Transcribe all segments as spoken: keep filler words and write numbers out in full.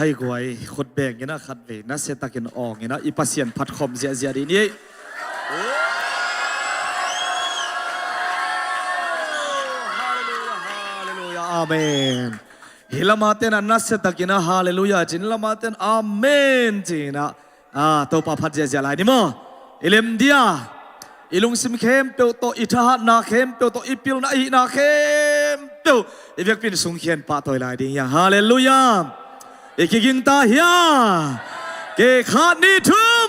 Haiguai khut beng in a khatvei nasia takin awng in a i Pasian phat khawm ziahziah dih ni. Halleluia, halleluia, amen. Hih lama ten a nasia takin a halleluia ci-in, lama ten amen ci-in a, a, Topa phat ziahziah lai ni maw. I lem dia, i lungsim khempeuh tawh, i thahatna khempeuh tawh, i pilna, i hihna khempeuh i biakpi in sungkhia in pahtawi lai ding hi hang. Halleluia. I kiging ta hia? Kei khat ni thum.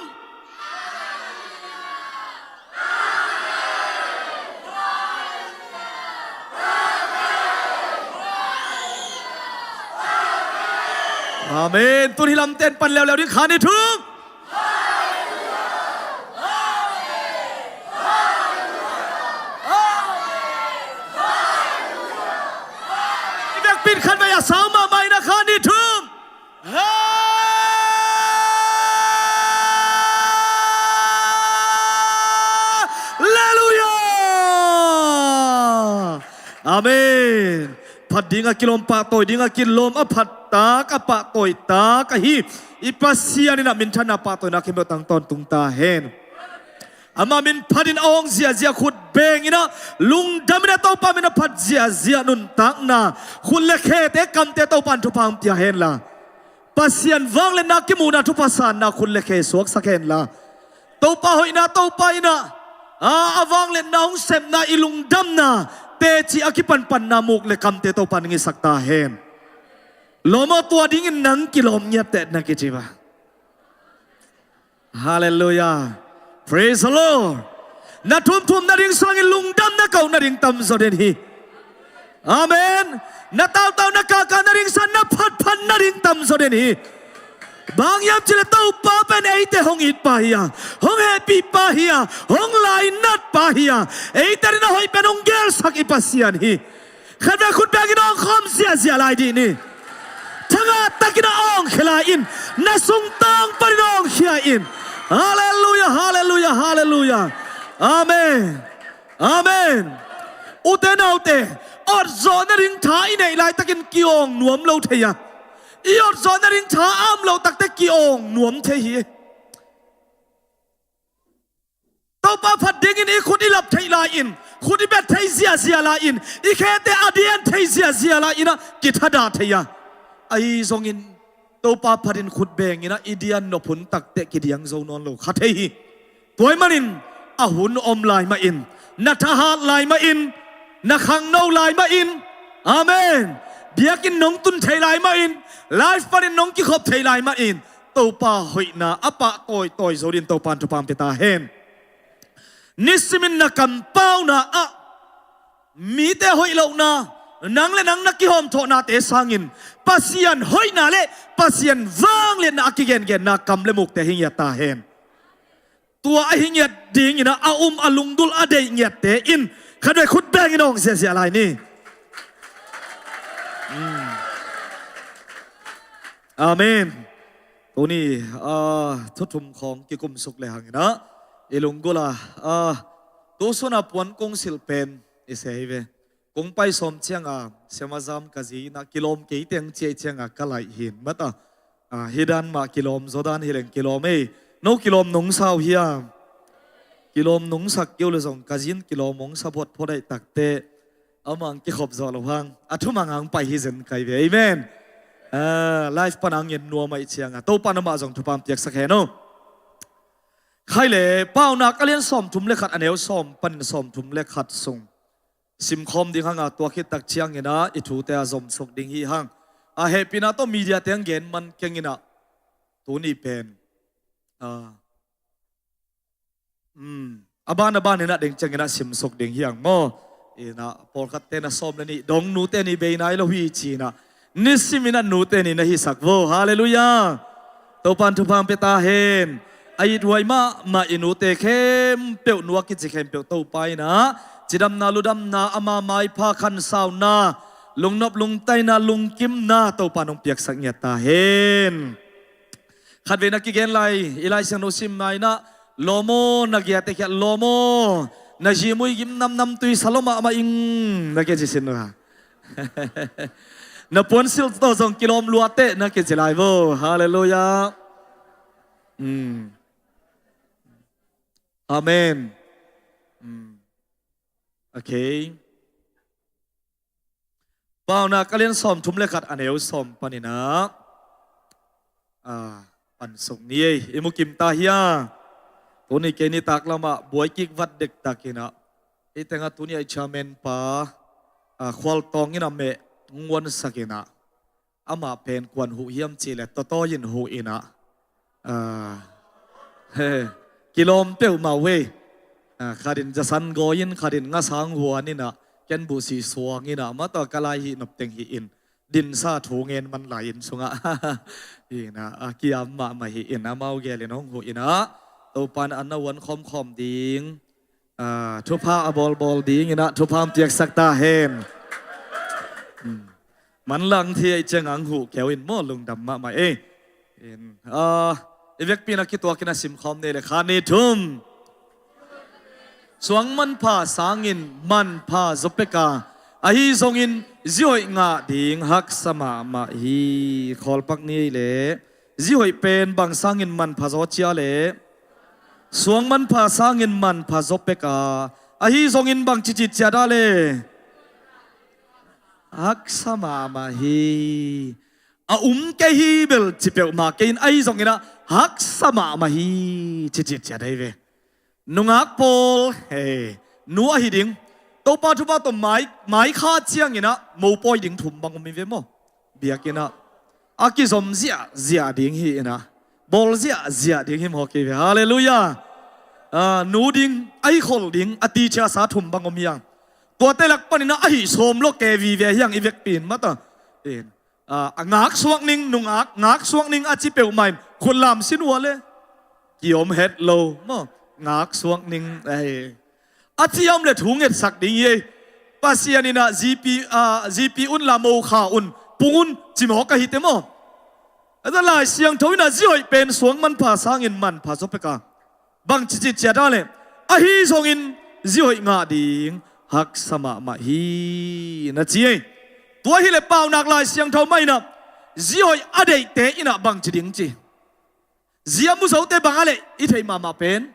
Amen. Tun hih lam ten pan leuleu ding, khat ni thum. I biakpi in khatvei a sau mahmah in a, khat ni thum. Halleluia. Amen. Phat ding a kilawm, pahtawi ding a kilawm, a phat tak, a pahtawi tak ahi i Pasian in a minthanna, pahtawina khempeuh tang tawntung ta hen. Ama min phat in a awng ziahziah khut beng in a, lungdam in a Topa min a phat ziahziah nuntakna, khut le khete kamte Topa in thupha hong pia hen la. Pasian vangliatna, kimuhna, thupha sanna khut le khe suaksak hen la. Topa hoihna, Topa in a, a, a vangliatna hong sepna, i lungdamna teci a kipanpanna muk le kamte Topa in hong hisak ta hen. Lawm aw, tua dingin nang kilawm ngiat teh na kici va. Halleluia. Praise the Lord. Na thumthum nading sangin lungdam na koh nading tamzaw den hi. Amen. Na tautau na kahkah nading sang, na phatphat nading tamzaw den hi. Bang hiam cih leh Topa pen eite hong it pa hi a, hong hehpih pa hi a, hong lainat pa hi a, eite adingin a hoih pen hong gelsak i Pasian hi. Khatvei khut beng in awng khawm ziahziah lai dih ni. Thangah takin a awng khia lai in. Na sungtang panin awng khia in. Halleluia, halleluia, halleluia. Amen. Amen. Ute naute, awtzawh nading tha i neih laitakin ki-awng nuam lo thei a, i awtzawh nading tha a om lo takte ki-awng nuam thei hi. Topa phat dingin i khut i lap theih lai-in, khut i bet thei ziahziah lai-in, i khete a dian thei ziahziah lai-in a kithadah thei a. Ahi zongin Topa phatin khut bengin a i dian nop hun takteh kidiang zo nawn lo kha thei hi. Tua ahih manin a hun om lai mahin, na thahat lai mahin, na khangno lai mahin, amen, biakinn nong tun thei lai mahin, live panin nong kikhop thei lai mahin, Topa hoihna a pahtawi tawi zo dingin Topa in thupha hong pia ta hen. Nisimin na kampauna ah mite hoih lohna, nang le nang na kihawmthawhnate sangin Pasian hoihna le Pasian vangliatna a kigengenna kam le mukte hi ngiat ta hen. Tua ahi ngiat dingin a um a lungdul a deih ngiatte in khatvei khut bengin awng ziahziah lai ni. Amen. Tuni, ah, thu thum khawng kikumsuk le hangin a, i lunggulh a, ah, tu suna puan kong silh pen i sei ve. Kong pai sawm cianga, Siamah Zam ka zi in a kilawm kei teng ciah cianga ka laih hi in mata. Ah, hi dan mah kilawm, zaw dan hi leng kilawm ei. No kilawm nong sa uh hiam? Kilawm nong sak kei uh le zong ka zi in kilawm hong sa photphot ahih takteh amah hong kikhop zawh loh hang a thumang hang pai hi zen kai ve. Amen. Ah, live pan hong en nuam ahih cianga Topa in amah zong thupha hong piaksak hen aw. Khai le Paunak a lian sawmthum le khat, a neu sawm panin sawmthum le khat sung simkhawm ding hang a, tua khit tak ciangin a i thute a zomsuk ding hi hang. A hehpihna tawh media te hong gen man keng in a, tuni pen, ah, um, a ban a ban in a ding ciangin a simsuk ding hi hang maw. In a pawlkhatte na sawm le nih dong nute nih bei nai lo hi ci in a, nisimin a nute nih na hisak vo. Halleluia. Topa in thupha hong pia ta hen. A ithuai mahmah i nute khempeuh, nu a kici khempeuh Topa in a cidamna ludamna, ama maipha khansauna, lungnop lungtaina, lungkimna Topa in hong piaksak ngiat ta hen. Khatvei na kigen lai, i Lai Siangtho simna in a, lawm aw, na giate kiang lawm aw, na zimui gim namnam tui sa lua mahmah ing, na kici sin uh a. Na puansilh tawh zong kilawm luate na kici lai vo. Halleluiah. Mm. Amen. Mm. Okay. Paunak a lian sawmthum le khat, a neu sawm panin ah, ah, pansuk ni ei. I mukim ta hia? Tuni kei nitak lamah buai kik vat dektakin ah, ei tengah tuni a i chairman pa, ah, Khualtawng in a meh hong uansakin ah, amah pen kuan huh hiam cih leh tawtawi in huh in ah, ah, he, kilawm peuhmah uh ei. Ah, khat in zasan gawi in, khat in ngasang huan in ah, ken buhsih suang in ah, mah tawh ka lai hih nop teng hih in, dinsa thu ngen man lai inn sungah hi in ah, a kiam mahmah hi in, amau gel in hong huh in ah, Topa in a na uan khawmkhawm ding, ah, thupha a bawlbawl ding in ah, thupha hong piaksak ta hen. Hmm. Manlang thei ciang ang huh keu in maw, lungdam mahmah ei. In, ah, i vekpi in a kituakin a simkhawm ni leh, khat, nih, thum. Suang manpha sangin manpha zaw pek a, ahi zongin zi hoih ngah ding haksa mahmah hi. Khawlpak ni ei leh, zi hoih pen bang sangin manpha zaw cia leh, suang manpha sangin manpha zaw pek a, ahi zongin bang cicit ciat a leh, haksa mahmah hi. A um kei hi bel ci peuhmah kei in, ahi zongin ah haksa mahmah hi cicit ciat ei ve. Nungak pawl, hei, nu ahi ding, Topa thupha tawh mai, mai kha ciangin ah mopawi ding thum bang om hi ve maw. Biakinn ah a kizom ziahziah ding hi in ah, bawl ziahziah ding hi mawk hi ve. Halleluiah. Ah, nu ding, a hi khol ding, a tichia sa thum bang om hi ang. Tuate lak panin ah a hi sawm lo ke vive hi ang i vekpi in mah ta. In, ah, a ngaksuak ning, nungak, ngaksuak ning a ci peuhmah in khut lam sin uh a leh, kiom het lo maw. Ngaksuak ning, ei. A ci a om leh thu ngetsak ding hi ei. Pasian in ah zipi, ah, zipi un la, mo kha un, pung un, ci mawk ahi te maw. A za Lai Siangtho in ah zi hoih pen suang manpha sangin manpha zaw pek a, bang cicit ciat a leh, ahi zongin zi hoih ngah ding haksa mahmah hi, na ci ei. Tua hi leh Paunak Lai Siangtho mah in ah, zi hoih a deihte in ah bang ci ding ci. Zi a mu zote bang a leh i theih mahmah pen,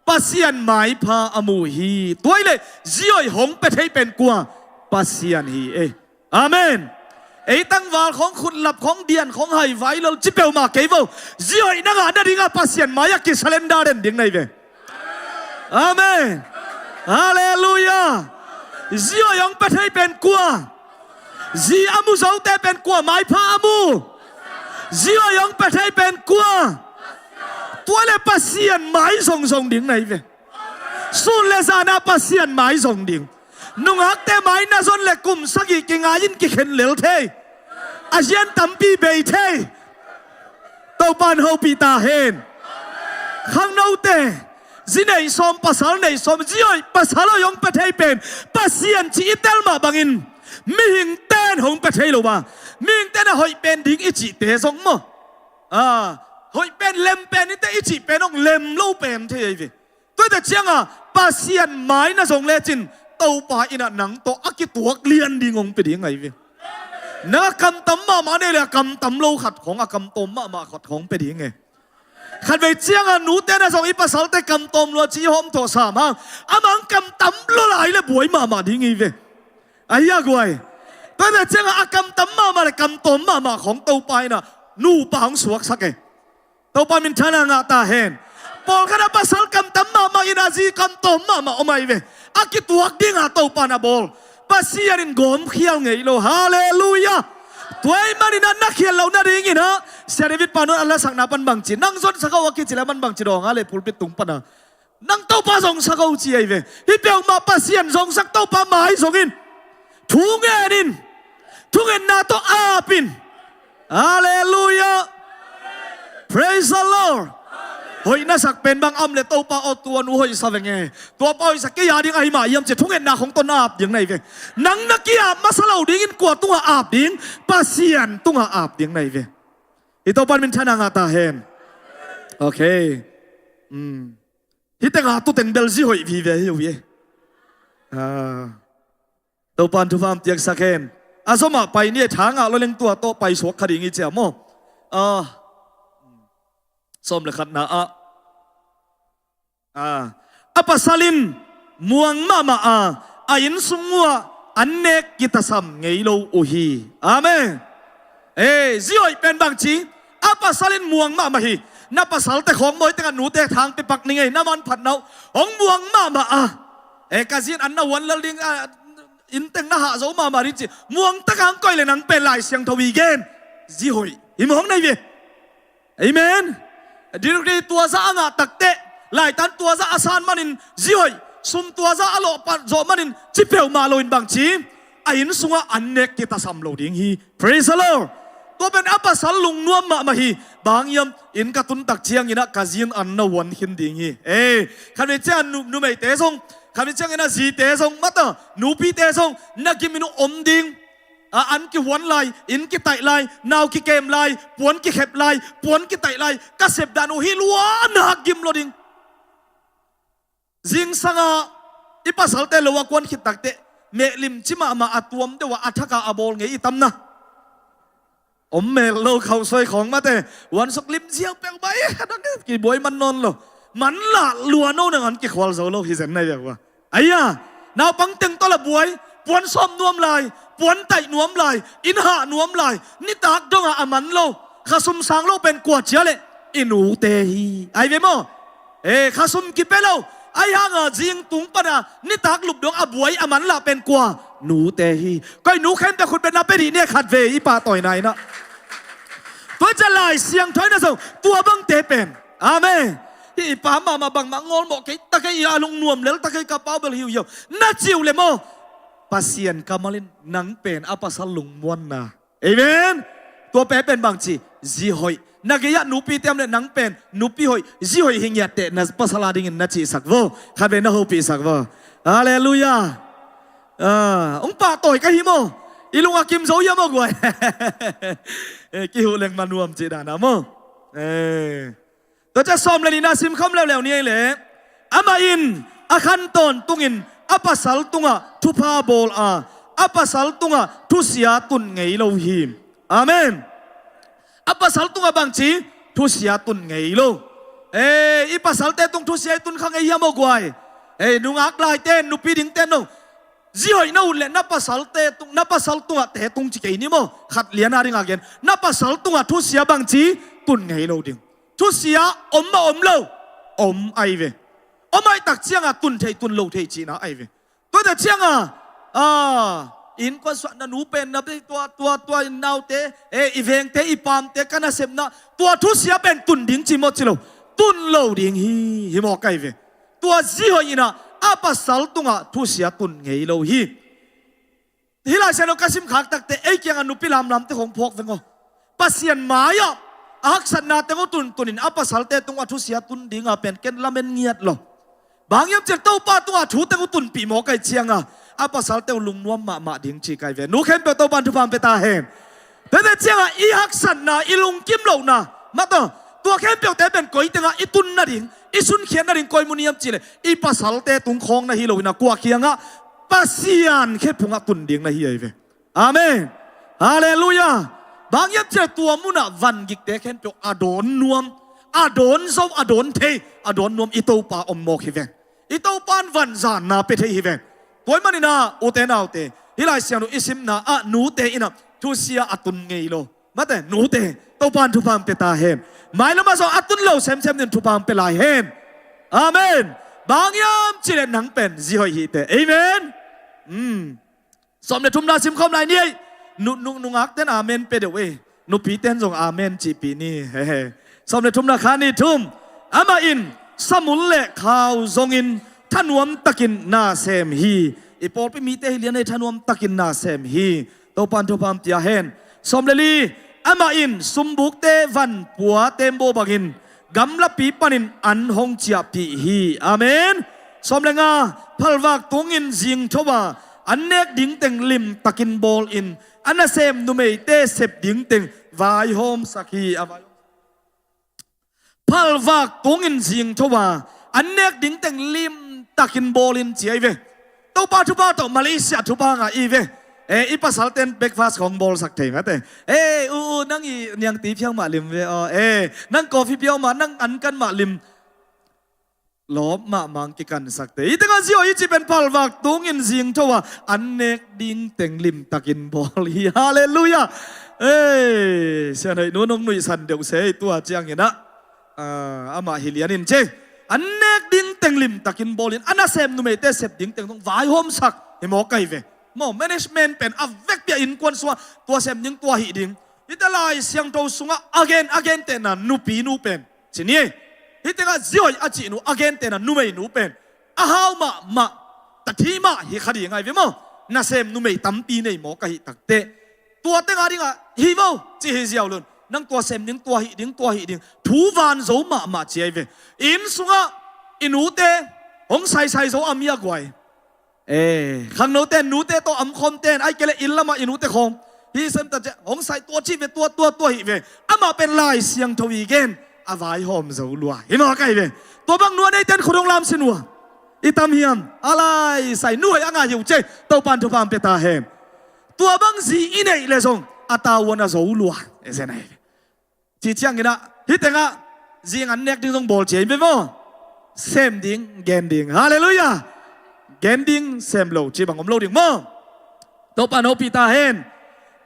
Pasian maipha a mu hi. Tua hi leh zi hoih hong pia thei pen kua? Pasian hi ei. Amen. Ei tangval khawng, khutlap khawng, dian khawng, haivai lo ci peuhmah kei vo. Zi hoih na ngah nadingah Pasian mai-ah kisalenda den ding na hi ve. Amen. Halleluiah. Zi hoih hong pia thei pen kua? Zi a mu zote pen kua maipha a mu? Zi hoih hong pia thei pen kua? Tua leh Pasian mai zongzong ding na hi ve. Sun le zan ah Pasian mai zong ding. Nungakte mai na zon leh kum sagih kingai in kikhen lel thei. A zian tampi bei thei. Topa in hopih ta hen. Khangnote, zi neih sawm, pasal neih sawm, zi hoih, pasal hoih hong pia thei pen Pasian ci i tel mah bangin, mihingte in hong pia thei lo a, mihingte in a hoih pen ding i cihte zong maw, ah, hoih pen, lem pen in teh i cih pen hong lem lo pen thei ahi ve. Tua hi ta ciangah Pasian mai na zong lecin Topa in ah nang tawh a kituak lian ding hong pia ding ahi ve. Nang a kam tam mahmah nei leh a kam tam lo khat khawng, a kam tawm mahmah khat khawng pia ding e. Khatvei ciangah nute na zong i pasalte kam tawm lua ci i hawm thawh sam hang, a mang kam tam lo lai leh buai mahmah ding hi ve. Ahi a guai. Tua hi ta ciangah a kam tam mahmah leh kam tawm mahmah khawng Topa in ah nupa hong suaksak e. Topa minthanna ngah ta hen. Pawlkhat a pasal kam tam mahmah in a zi kam tawm mahmah om ahi ve. A kituak dinga Topa na bawl. Pasian in gawmkhial ngei lo. Halleluiah. Tua ahih manin ah na khial loh nadingin ah Sia David Panon a lasakna pan bangci, nang zonsak o a kici leh a man bangci dawng a leh pulpit tung pana, nang Topa zongsak o ci ahi ve. Hih peuhmah Pasian zongsak, Topa mai zong in. Thu ngen in. Thungetna tawh ap in. Halleluiah. Praise the Lord. Hoih na sak pen bang a om leh Topa aw, tua nu hoih sa veng e. Tua pa hoih sa, kei a ding ahi mah hiam ci thungetna khawng tawh na ap ding na hi ve. Nang na ki-ap masa lo dingin kua tungah ap ding? Pasian tungah ap ding na hi ve. I Topa minthanna ngah ta hen. Okay. Hmm. Hih tengah tu teng bel zi hoih vive hi uh hi. Ah. Topa in thupha hong piaksak hen. A zomah pai ni, tha ngah lo leng tua tawh pai suak kha ding hi cia maw. Ah, sawm le khatna ah, ah, a pasal in muang mahmah a, a inn sung uh ah an nek kitasam ngei lo uh hi. Amen. Eh, zi hoih pen bang ci, a pasal in muang mahmah hi. Na pasalte khawk mawi tengah nute thang pipak ni ngei, na manphatna uh hong muang mahmah a. Eh, ka zi in an na huan lel ding, ah, inn teng na hah zo mahmah ding ci, muang taka hong koih le nang pen Lai Siangtho i gen, zi hoih hi mawk na hi ve. Amen. Degree tuazah a ngah takteh, laitan tuazah a san manin zi hoih, sum tuazah a lawhpat zawh manin ci peuhmah loin bang ci, a inn sungah an nek kitasam lo ding hi. Praise the Lord. Tua pen a pasal lungnuam mahmah hi. Bang hiam, inn ka tun tak ciangin ah ka zi in an na huan khin ding hi. Eh, khatvei ciang nu-, numeite zong, khatvei ciangin ah zite zong, mata, nupite zong na gimin uh om ding. A, an kihuan lai, inn kitaih lai, nau kikem lai, puan kikhep lai, puan kitaih lai, ka sepdan uh hi lua, na gim lo ding. Zingsangah i pasalte lo a kuan khit takteh, meh limci mahmah a tuam deuh ah a thak a bawl ngei i tam na. Om mel lo khauhsuai khawng mate, huansuk limziau peuhmah i, a dang kibuai man nawn lo. Man lah lua no nang an kikhual zo lo hi zen na i bek uh a. Aia, naupang teng tawh la buai, puan sawm nuam lai, puan taih nuam lai, inn hah nuam lai, nitak dongah a man lo, khasum sang lo pen kua cia leh i nute hi. Ai ve maw? Eh, khasum kipia lo, ai hanga zing tung pana nitak lup dong a buai a man lah pen kua? Nute hi. Koi nu khempeuh khut beng na pia dih ni, khatvei i pahtawina in ah. Tua ciang Lai Siangtho in ah zong tua bangte pen. Amen. Hih i pa mahmah bangmah ngawlmawh kei ta kei, a lungnuam lel ta kei, ka pau bel hiuhiau na ci uh leh maw, Pasian kammal in nang pen a pasal lungmuanna. Amen. Tua pen pen bang ci, zi hoih. Na gei-ah nupite om leh nang pen nupi hoih, zi hoih hi ngiatteh na pasal adingin na cihsak vo. Khatvei na hopihsak vo. Halleluiah. Ah, hong pahtawi ka hi maw? I lung a kim zo hia maw guai? Eh, kihuh leng ma nuam cih dan ah maw? Eh. Tua ciang sawm le nihna simkhawm leuleu ni ei leh, amah in a khan tawntungin a pasal tungah thupha bawl a, a pasal tungah thusia tun ngei lo hi. Amen. A pasal tungah bangci thusia tun ngei lo. Eh, i pasalte tung thusia i tun kha ngei hia maw guai? Eh, nungak laite, nupi dingte no. Zi hoih na ut leh na pasalte tung, na pasal tungah te tung ci kei ni maw. Khat lian a dingah gen. Na pasal tungah thusia bangci tun ngei lo ding. Thusia om mah om lo, om ai ve. Om ai tak cianga tun thei tun lo thei cihna ai ve. Tuate cianga, ah, innkuan suahna nu pen na bei tua, tua, tua in naute, eh, i vengte, i pamte, ka nasepna, tua thusia pen tun ding ci maw ci lo. Tun lo ding hi, hi mawk ai ve. Tua zi hoih in ah, a pasal tungah thusia tun ngei lo hi. Hih Lai Siangtho ka simkhak takteh, ei kiangah nupi lamlamte khong phawk veng aw. Pasian mai-ah a haksatna teng uh tuntunin a pasalte tungah thusia tun dinga pen ken lamen ngiat lo. Bang hiam cih leh Topa tungah thu teng uh tunpih mawk ai cianga a pasalte uh lungnuam mahmah ding ci kai ve. Nu khempeuh Topa in thupha hong pia ta hen. Tua cianga i haksatna, i lungkim lohna, mata, tua khempeuhte pen koi tengah i tun nading, i sunkhiat nading koi mun hiam cih leh i pasalte tung khawng na hi lo in ah kua kiangah, Pasian khephungah tun ding na hi ai ve. Amen. Halleluiah. Bang hiam cih leh tua munah van gikte khempeuh a dawn nuam, a dawn zo, a dawn thei, a dawn nuam i Topa om mawk hi ve. I Topa in van zanna pia thei hi ve. Tua ahih manin ah ute naute, hih Lai Siangtho i simna ah nute in ah thusia a tun ngei lo. Mate, nute, Topa in thupha hong pia ta hen. Mailamah zong a tun lo semsem in thupha hong pia lai hen. Amen. Bang hiam cih leh nang pen zi hoih hi teh. Amen. Hmm. Sawm le thumna simkhawm lai ni ei. Nu, nu, nungakten amen pia deuh ei. Nupiten zong amen cihpih ni. Hehe. Sawm le thumna, khat, nih, thum. Amah in samul le khau zongin thanuam takin na sem hi. I pawlpi mite hi lian ei, thanuam takin na sem hi. Topa in thupha hong pia hen. Sawm le li. Amah in sumbukte van pua tembaw bangin gamlapi panin an hong ciahpih hi. Amen. Sawm le nga. Phalvak tungin zingtho a, an nek dingteng limtakin bawlin, a nasem numeite sep dingteng vaihawmsak hi. A vai, phalvak tungin zingtho a, an nek dingteng limtakin bawlin ci ai ve. Topa thupha tawh Malaysia thupha ngah i ve. E, i pasalten breakfast khong bawlsak thei mate. E, u u, nang i niangti phiau mah lim ve aw. E, nang coffee phiau mah, nang an kan mah lim. Lawp mahmah kikansak te. Hi tengah zia i cih pen phalvak tungin zingtho a an nek ding teng limtakin bawl hi. Halleluiah. E, sianhoih nu nong nuihsan deuh se tua ciangin ah, ah, amah hi lianin ce. An nek ding teng limtakin bawlin a nasem numeite sep ding teng zong vaihawmsak hi mawk ahi ve. Maw, management pen a vekpi a innkuan sungah tua sem ding tua hih ding. Hite Lai Siangtho sungah a gen a gentehna nupi nu pen ci ni. Hih tengah zia hoih a cih nu a gentehna numei nu pen a hau mahmah, tathi mah hi kha ding ahi ve maw. Nasem numei tampi nei mawk ahi takteh tua tengah dingah hi vo ci hi ziau lun. Nang tua sem ding, tua hih ding, tua hih ding. Thu van zo mahmah ci ahi ve. Inn sungah i nute hong saisai zo a mi a guai. E, khangnote nute tawh amkhawm ten, ai kei le inn lamah i nute khawm. Hi sem ta ce, hong sai tua cih ve, tua, tua, tua hih ve. Amah pen Lai Siangtho i gen a vaihawm zo lua hi mawk ahi ve. Tua bang nu a neiten khut hong lam sin ua. I tam hiam? A lai sai nu hoih a ngah hi uh ce. Topan thupha pia ta hen. Tua bang zi i neih le zong a tavuan a zo lua. E, zen ahi ve. Ci ciangin ah hih tengah zing an nek ding zong bawl cia in ve maw. Sem ding, gen ding. Halleluiah. Gen ding sem lo ci bang om lo ding maw. Topa nopi ta hen.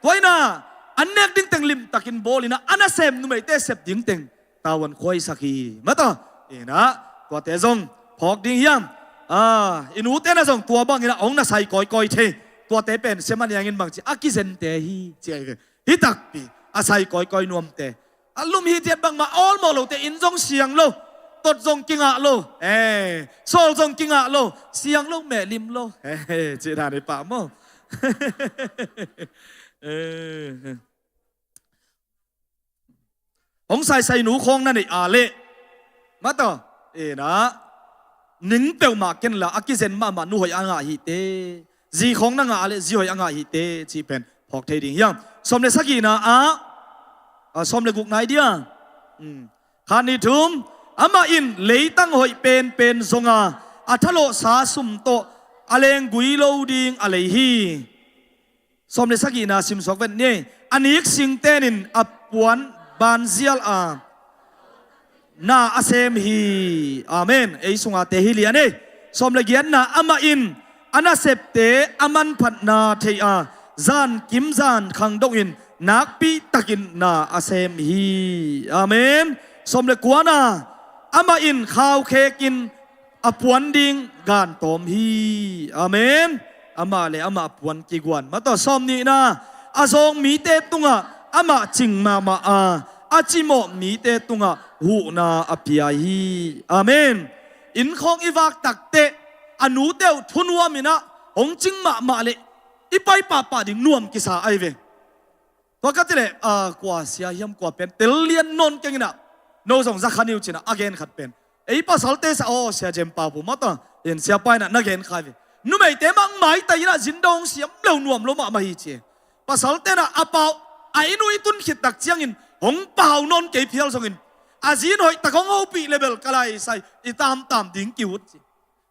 Tua inah an nek ding teng limtakin bawl inah a nasem numeite sep ding teng tavuan khuaisak hi mata. Inah tuate zong phawk ding hiam? Ah, i nute na zong tua bang inah hong na sai kawikawi thei. Tuate pen sem a niangin bang ci a kizente hi ci ahi ve. Hi takpi a sai kawikawi nuamte. A lum hi tiat bangmah awlmawh lote, inn zong siang lo, tot zong kingah lo, eh, sawl zong kingah lo, siang lo, mehlim lo, eh, cih dan hi pah maw. Eh. Hong saisai nu khawng na neih a leh mata, eh, na ning peuhmah ken la a kizen mahmah nu hoih a ngah hi te. Zi khawng na ngah a leh zi hoih a ngah hi te cih pen phawk thei ding hiam? Sawm le sagihna ah, ah, sawm le gukna i dia. Hmm. Khat nih thum, amah in leitang hoih penpen zonga a thalawhsa sum tawh a lenggui lo ding a lei hi. Sawm le sagihna simsuak vet ni. A nik singtenin a puan banzial a na a sem hi. Amen. Ei sunga te hi lian ei. Sawm le giatna, amah in a nasepte a manphatna thei a, zan kim zan khangdongin nakpi takin na a sem hi. Amen. Sawm le kuana, amah in khaukhekin a puan ding gantawm hi. Amen. Amah le amah puan kiguan. Mataw sawm nihna, a zawng mite tungah amah cing mahmah a, a cimawh mite tungah huhna a pia hi. Amen. Inn khawng i vak takteh a nute uh thunuam inah hong cing mahmah le i pai pahpah ding nuam kisa ahi ve. Tua ka ti leh, a, kua sia hiam kua pen tel lian nawn keng inah, no zong za kha ni uh cinah a gen khat pen, ei pasalte sa aw, sia Jem Pau Pu mata in sia pa inah na gen khai ve. Numeite mah maitai inah zin dong siam lo, nuam lo mahmah hi ci. Pasalte inah a pau a inn uh i tun khit tak ciangin hong pau nawn kei phial zongin a zin hoih tak hong hopih le bel ka lai sai i tamtam ding kiut ci.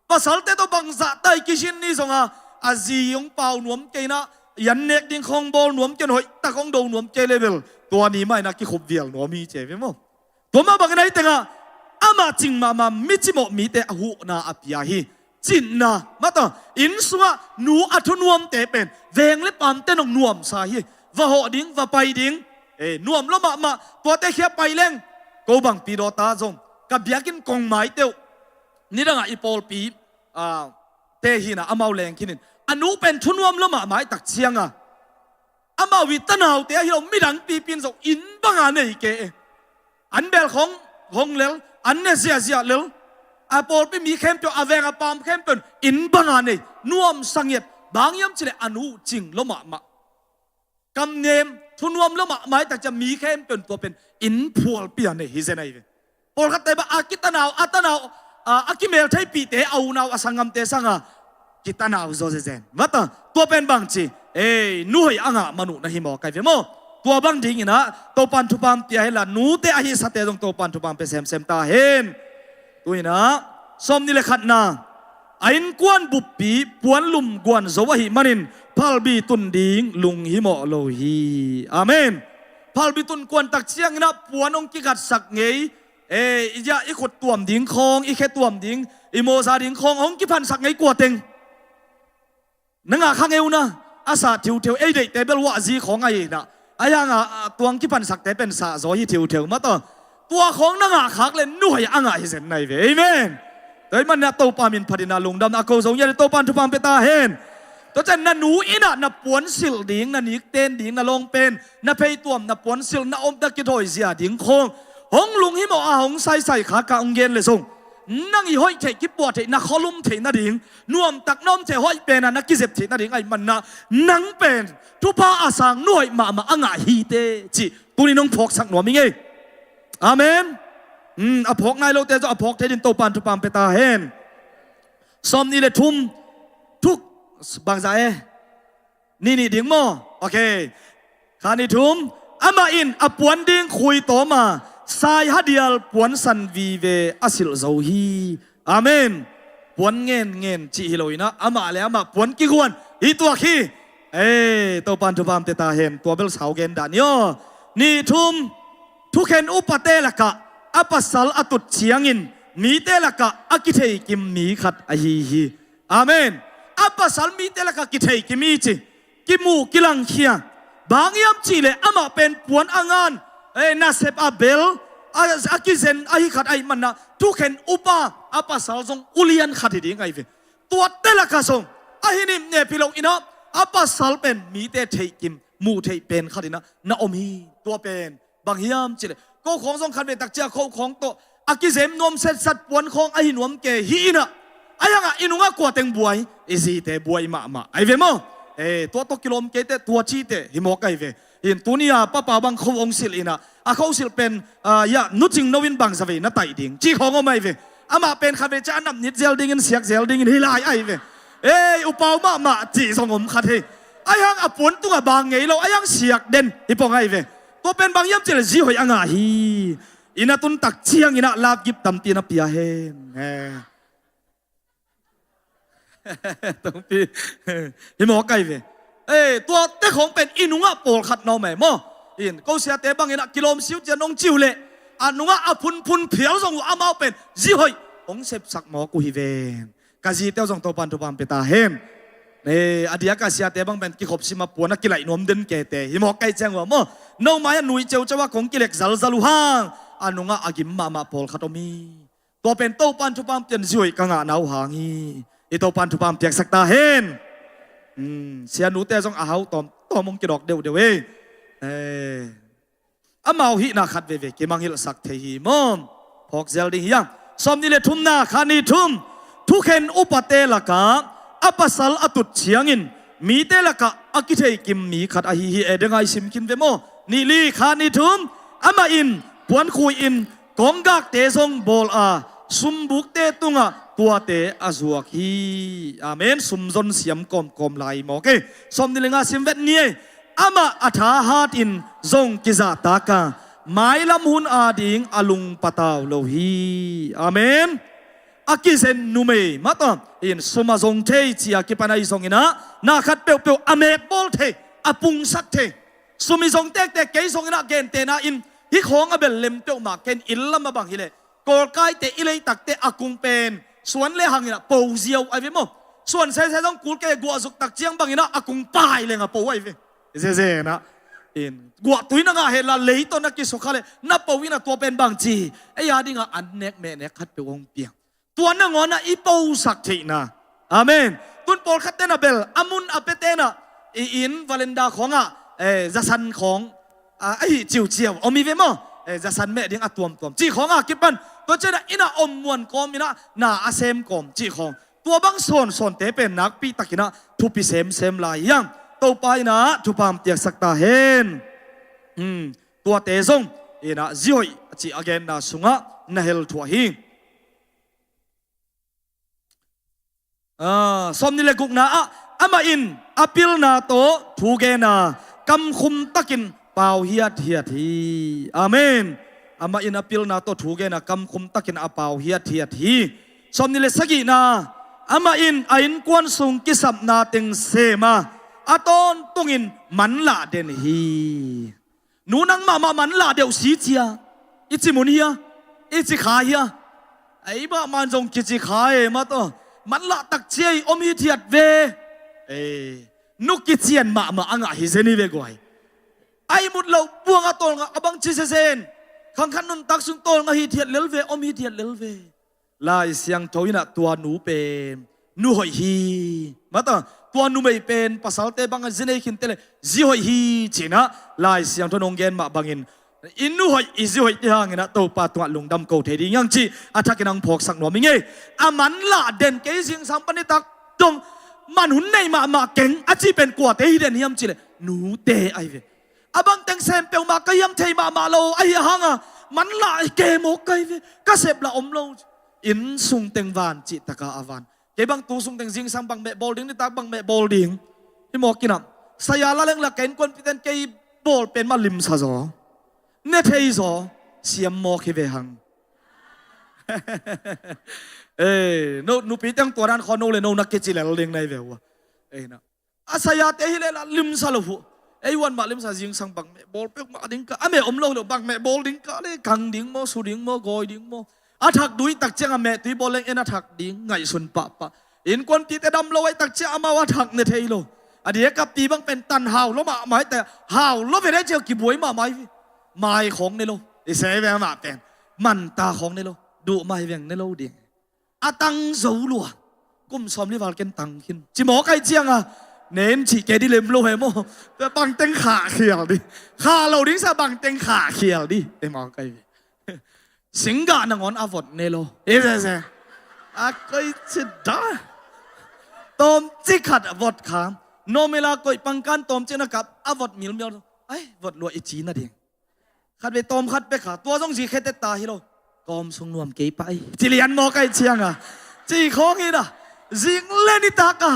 Pasalte tawh bangzah tai kizin ni zonga a zi hong pau nuam kei inah, i an nek ding khawng bawl nuam kei, hoih tak hong do nuam kei le bel tua ni mah inah kikhup vial nuam hi ci ve maw. Tua mah bangin ahi tengah amah cing mahmah mi cimawh mite a huhna a pia hi. Cinna mata, inn sungah nu a thunuamte pen veng le pamte nong nuamsa hi. Va hawh ding, va pai ding, eh, nuam lo mahmah. Tuate khia pai leng ko bangpi dawta zong ka biakinn kong maite uh nidangah i pawlpi, ah, te hinah amau leng khinin a nu pen thunuam lo mahmah i tak cianga amau i tanaute ahi lo midang pipi in zong inn banga nei ke e. An bel khong hong lel, an ne ziahziah lel. A pawlpi mi khempeuh, a veng a pam khempeuh in inn banga nei, nuamsa ngiat. Bang hiam cileh a nu cing lo mahmah. Kamnem, thunuam lo mahmah i tak ciang mi khempeuh tua pen inn phualpi a nei hi zen ahi ve. Pawlkhatte bang a kitanau, a tanau, a, a kimel theipihte, a unau, a sanggamte sanga kitanau zaw zezen. Mata, tua pen bang ci, ei, nu hoih a ngah man uh na hi mawk ahi ve maw. Tua bang dinginah Topan thupha pia henla, nute ahi sate zong Topan thupha pia semsem ta hen. Tuinah sawm nih le khatna, a innkuan buppi puanlum guan zo ahih manin Phalbi tun ding lunghimawh lo hi. Amen. Phalbi tun kuantak cianginah puan hong kikhatsak ngei, e, i, i khut tuam ding khawng, i khe tuam ding, i mawza ding khawng hong kiphansak ngei kua teng. Na ngah kha ngeu na, a sah thiutheu, ei deihte bel wahzi khawng ahi hinah. Ahi hangah, a, tuang kiphansakte pen sahzaw hi thiutheu mataw. Tua khawng na ngah khak le nuhai a ngah hi zen nai ve. Amen. Tua hi manah Topa min phatinah lungdam a ko zo ngiat Topa in thupha pia ta hen. Tua cian na nu innah na puansilh ding, na nikten ding, na lawngpen, na pheituam, na puansilh, na om na kithawi zia ding khawng hong lunghimawh a hong saisai khak a hong gen le zong, nang i hoih theih kipuah theih, na khualum theih nading, nuamtak na om theih hoih penah na kizep theih nading ahi manah nang pen thupha a sang nuhoih mahmah a ngah hi teh cih tuni nong phawksak nuam i ngei. Amen. Hmm, a phawk nai lote zong a phawk thei din Topa in thupha pia ta hen. Sawm nih le thum thuk bangza e. Nih nih ding maw? Ok. Kha nih thum. Amah in a puan ding khui tawm a, sai hadial puansan vive a silh zo hi. Amen. Puan ngen ngen cih hi lo inah amah le amah puan kiguan hi tuak hi. Ei, Topa in thupha pia ta hen. Tua bel sau gen dah ni aw. Nih thum. Thukhen upate lakah a pasal a tut ciangin mite lakah a kitheikim mi khat ahi hi. Amen. A pasal mite lakah kitheikim i ci, kimu kilangkhia. Bang hiam cihleh amah pen puan a ngan, eh, nasep a bel a, a kizen ahi khat ahi manah thukhen upa a pasal zong ulian khat hi ding ahi ve. Tuate lakah zong ahi nipnep hi lo inah a pasal pen mite theihkim muh theih pen khat inah na om hi. Tua pen bang hiam cihleh ko khawng zong khat ve takcia ko khawng tawh a kizem nuam setsat puan khawng ahi nuam ke hi inah. Ahi hangah i nungah kua teng buai, i zite buai mahmah ahi ve maw? Eh, tua tawh kilawm keite tua cite hi mawk ahi ve. In tuni a papa bang kho hong silh inah a kho silh pen, ah, ya, nu Cing No in bangza vei na taih ding cih khawng om ahi ve. Amah pen khat ve cia a nap nit zel dingin siak zel dingin hi lai ahi ve. Ei, upau mahmah cih zong om khat hi. Ahi hang a puan tungah bang ngei lo, ahi hang siak den hi pong ahi ve. Tua pen bang hiam cihleh zi hoih a ngah hi. Inn a tun tak cianginah lapgip tampi na pia hen. Eh. Tongpi. Hi mawk ahi ve. Eh, tuate khawng pen i nungah pawlkhat na om e maw? In ko siate banginah kilawm siu cian hong ciu leh a nungah a phunphun phial zong uh amau pen zi hoih hong sepsak mawk uh hi ven. Ka zite uh zong Topa in thupha pia ta hen. Eh, a diak a siate bang pen kikhop sima puan a kilaih nuam den kete hi mawk kai ciang uh a maw? No mai a nui ceuceu a kong kilek zalzal uh hang a nungah a gim mahmah pawlkhat om hi. Tua pen Topa in thupha pian zi hoih ka ngahna uh hang hi. I Topa in thupha piaksak ta hen. Hmm, sianute zong a hau tawm tawm hong kidawk deuhdeuh e. Eh. Amau hihna khat veve kimangngilhsak thei hi maw? Phawk zel ding hi a. Sawm nih le thumna kha nih thum. Thukhen upate lakah a pasal a tut ciangin mite lakah a kitheikim mi khat ahi hi. E deng ai sim khin ve maw? Nih li kha nih thum. Amah in puankhui in kawnggakte zong bawl a sumbukte tungah tuate a zuak hi. Amen. Sumzon siam kawmkawm lai maw kei? Sawm nih le nga sim vet ni ei. Amah a tha hatin zong kizahtak a, mailam hun ading a lungpatau lo hi. Amen. A kizen numei mata in sum a zong thei cia kipan ahi zonginah na khat peuhpeuh a mekbawl thei, a pungsak thei. Sum i zong tektek kei zonginah gentehna in hih khawng a bel lem peuhmah ken inn lam a bang hileh kawlkaite i leitakte a kung pen suan le hanginah po ziau ai ve maw? Suan sese zong kul kei guahzuk tak ciang banginah a kung pai leng a po ai ve. Zezenah in guahtui na ngah hela lei tawh na kisukha le na po inah tua pen bangci ei a dingah an nek mehnek khat peuh hong piang. Tua nangawnah i posak theihna. Amen. Tun pawlkhat tenah bel a mun a pe tenah i inn valenda khawngah, eh, zasan khawng, ah, ahi ciuciau om hi ve maw? Eh, zasan meh ding a tuamtuam cih khawngah kipan tua cianah innah om muan kawm inah na a sem kawm cih khawng tua bang sawnsawnte pen nakpitakinah thupi semsem lai hiam? Topa inah thupha piaksak ta hen. Hmm, tuate zong inah zihoih a cih a genna sungah na hel thuah hi. Ah, sawm nih le gukna ah amah in a pilna tawh thu gena kamkhum takin pau hiathiat hi. Amen. Amah in a pilna tawh thu gena kamkhum takin a pau hiathiat hi. Sawm nih le sagihna amah in a innkuan sung kisapna teng sema A tawntungin manlah den hi. Nu, nang mahmah manlah deuh si cia. I ci mun hia? I ci kha hia? Ei mahmah zong kici kha e, mataw. Manlah tak cia i om hithiat ve. Ei, nu kician mahmah a ngah hi zen hi ve guai. A ihmut loh buang a tawlngah a bangci sesen. Khangkhat nuntak sung tawlngah hithiat lel ve, om hithiat lel ve. Lai Siangtho inah tua nu pen nu hoih hi. Mataw, tua numei pen pasalte bangah zi nei khinte le zi hoih hi cinah Lai Siangtho nong gen mah bangin i nu hoih, i zi hoih te hanginah Topa tungah lungdam ko thei ding hiang cih a thakin ang phawksak nuam hi ngei. A manlah den kei zingsang pan i tak dong man hun nei mahmah keng a cih pen kuate hi den hiam cihleh nute ahi ve. A bangteng sem peuhmah ka hiam thei mahmah lo ahi a hanga manlah kei mawk ka hi ve. Ka sep lah om lo. Inn sungteng van cihtaka a van. Kei bang tu sungteng zingsang bang meh bawl ding, nitak bang meh bawl ding. Hi mawk inah saya la leng la ka innkuanpihten kei bawl pen mah limsa zaw, ne thei zaw, siam mawk hi ve hang. Ei, no, nupi teng tua dan khaw no le no na kici lel ding nai ve uh a. Ei na. A sayate hi le la limsa lo huh. Ei wan mah limsa zingsang bang meh bawl peuhmah ding ka. A meh om lo hi lo bang meh bawl ding ka le kang ding maw, su ding maw, gawi ding maw. A thak duih tak ciang a meh tui bawl leng en a thak ding ngaihsun pahpah. Innkuanpihte dam lo aih tak ciang amau a thak ne thei lo. A diakappi bang pen tan hau lo mahmah aih tak hau lo ve dai ciang kibuai mahmah aih ve. Mai khawng ne lo. I sei ve amah pen. Manta khawng ne lo. Duh mai veng ne lo ding. A tang zo lua. Kum sawm li val ken tang khin. Ci mawk aih cianga. Nen cih kei di lem lo he maw. Tua bangteng khah khial di. Khah lo ding sa bangteng khah khial di. Ei mawk aih ve. Singgah nangawn a vot ne lo. Ei se se. A koi ci da. Tawmci khat a vot kha. Nomela koih pangkan tawmci na kap a vot milmial. Ai, vot lua i ci na ding. Khat ve tawm khat pek kha, tua zong zi khe teta hi lo. Kawm sung nuam kei pai. Ci lian mawk aih cianga. Ci khawng hi na. Zing le nitak a.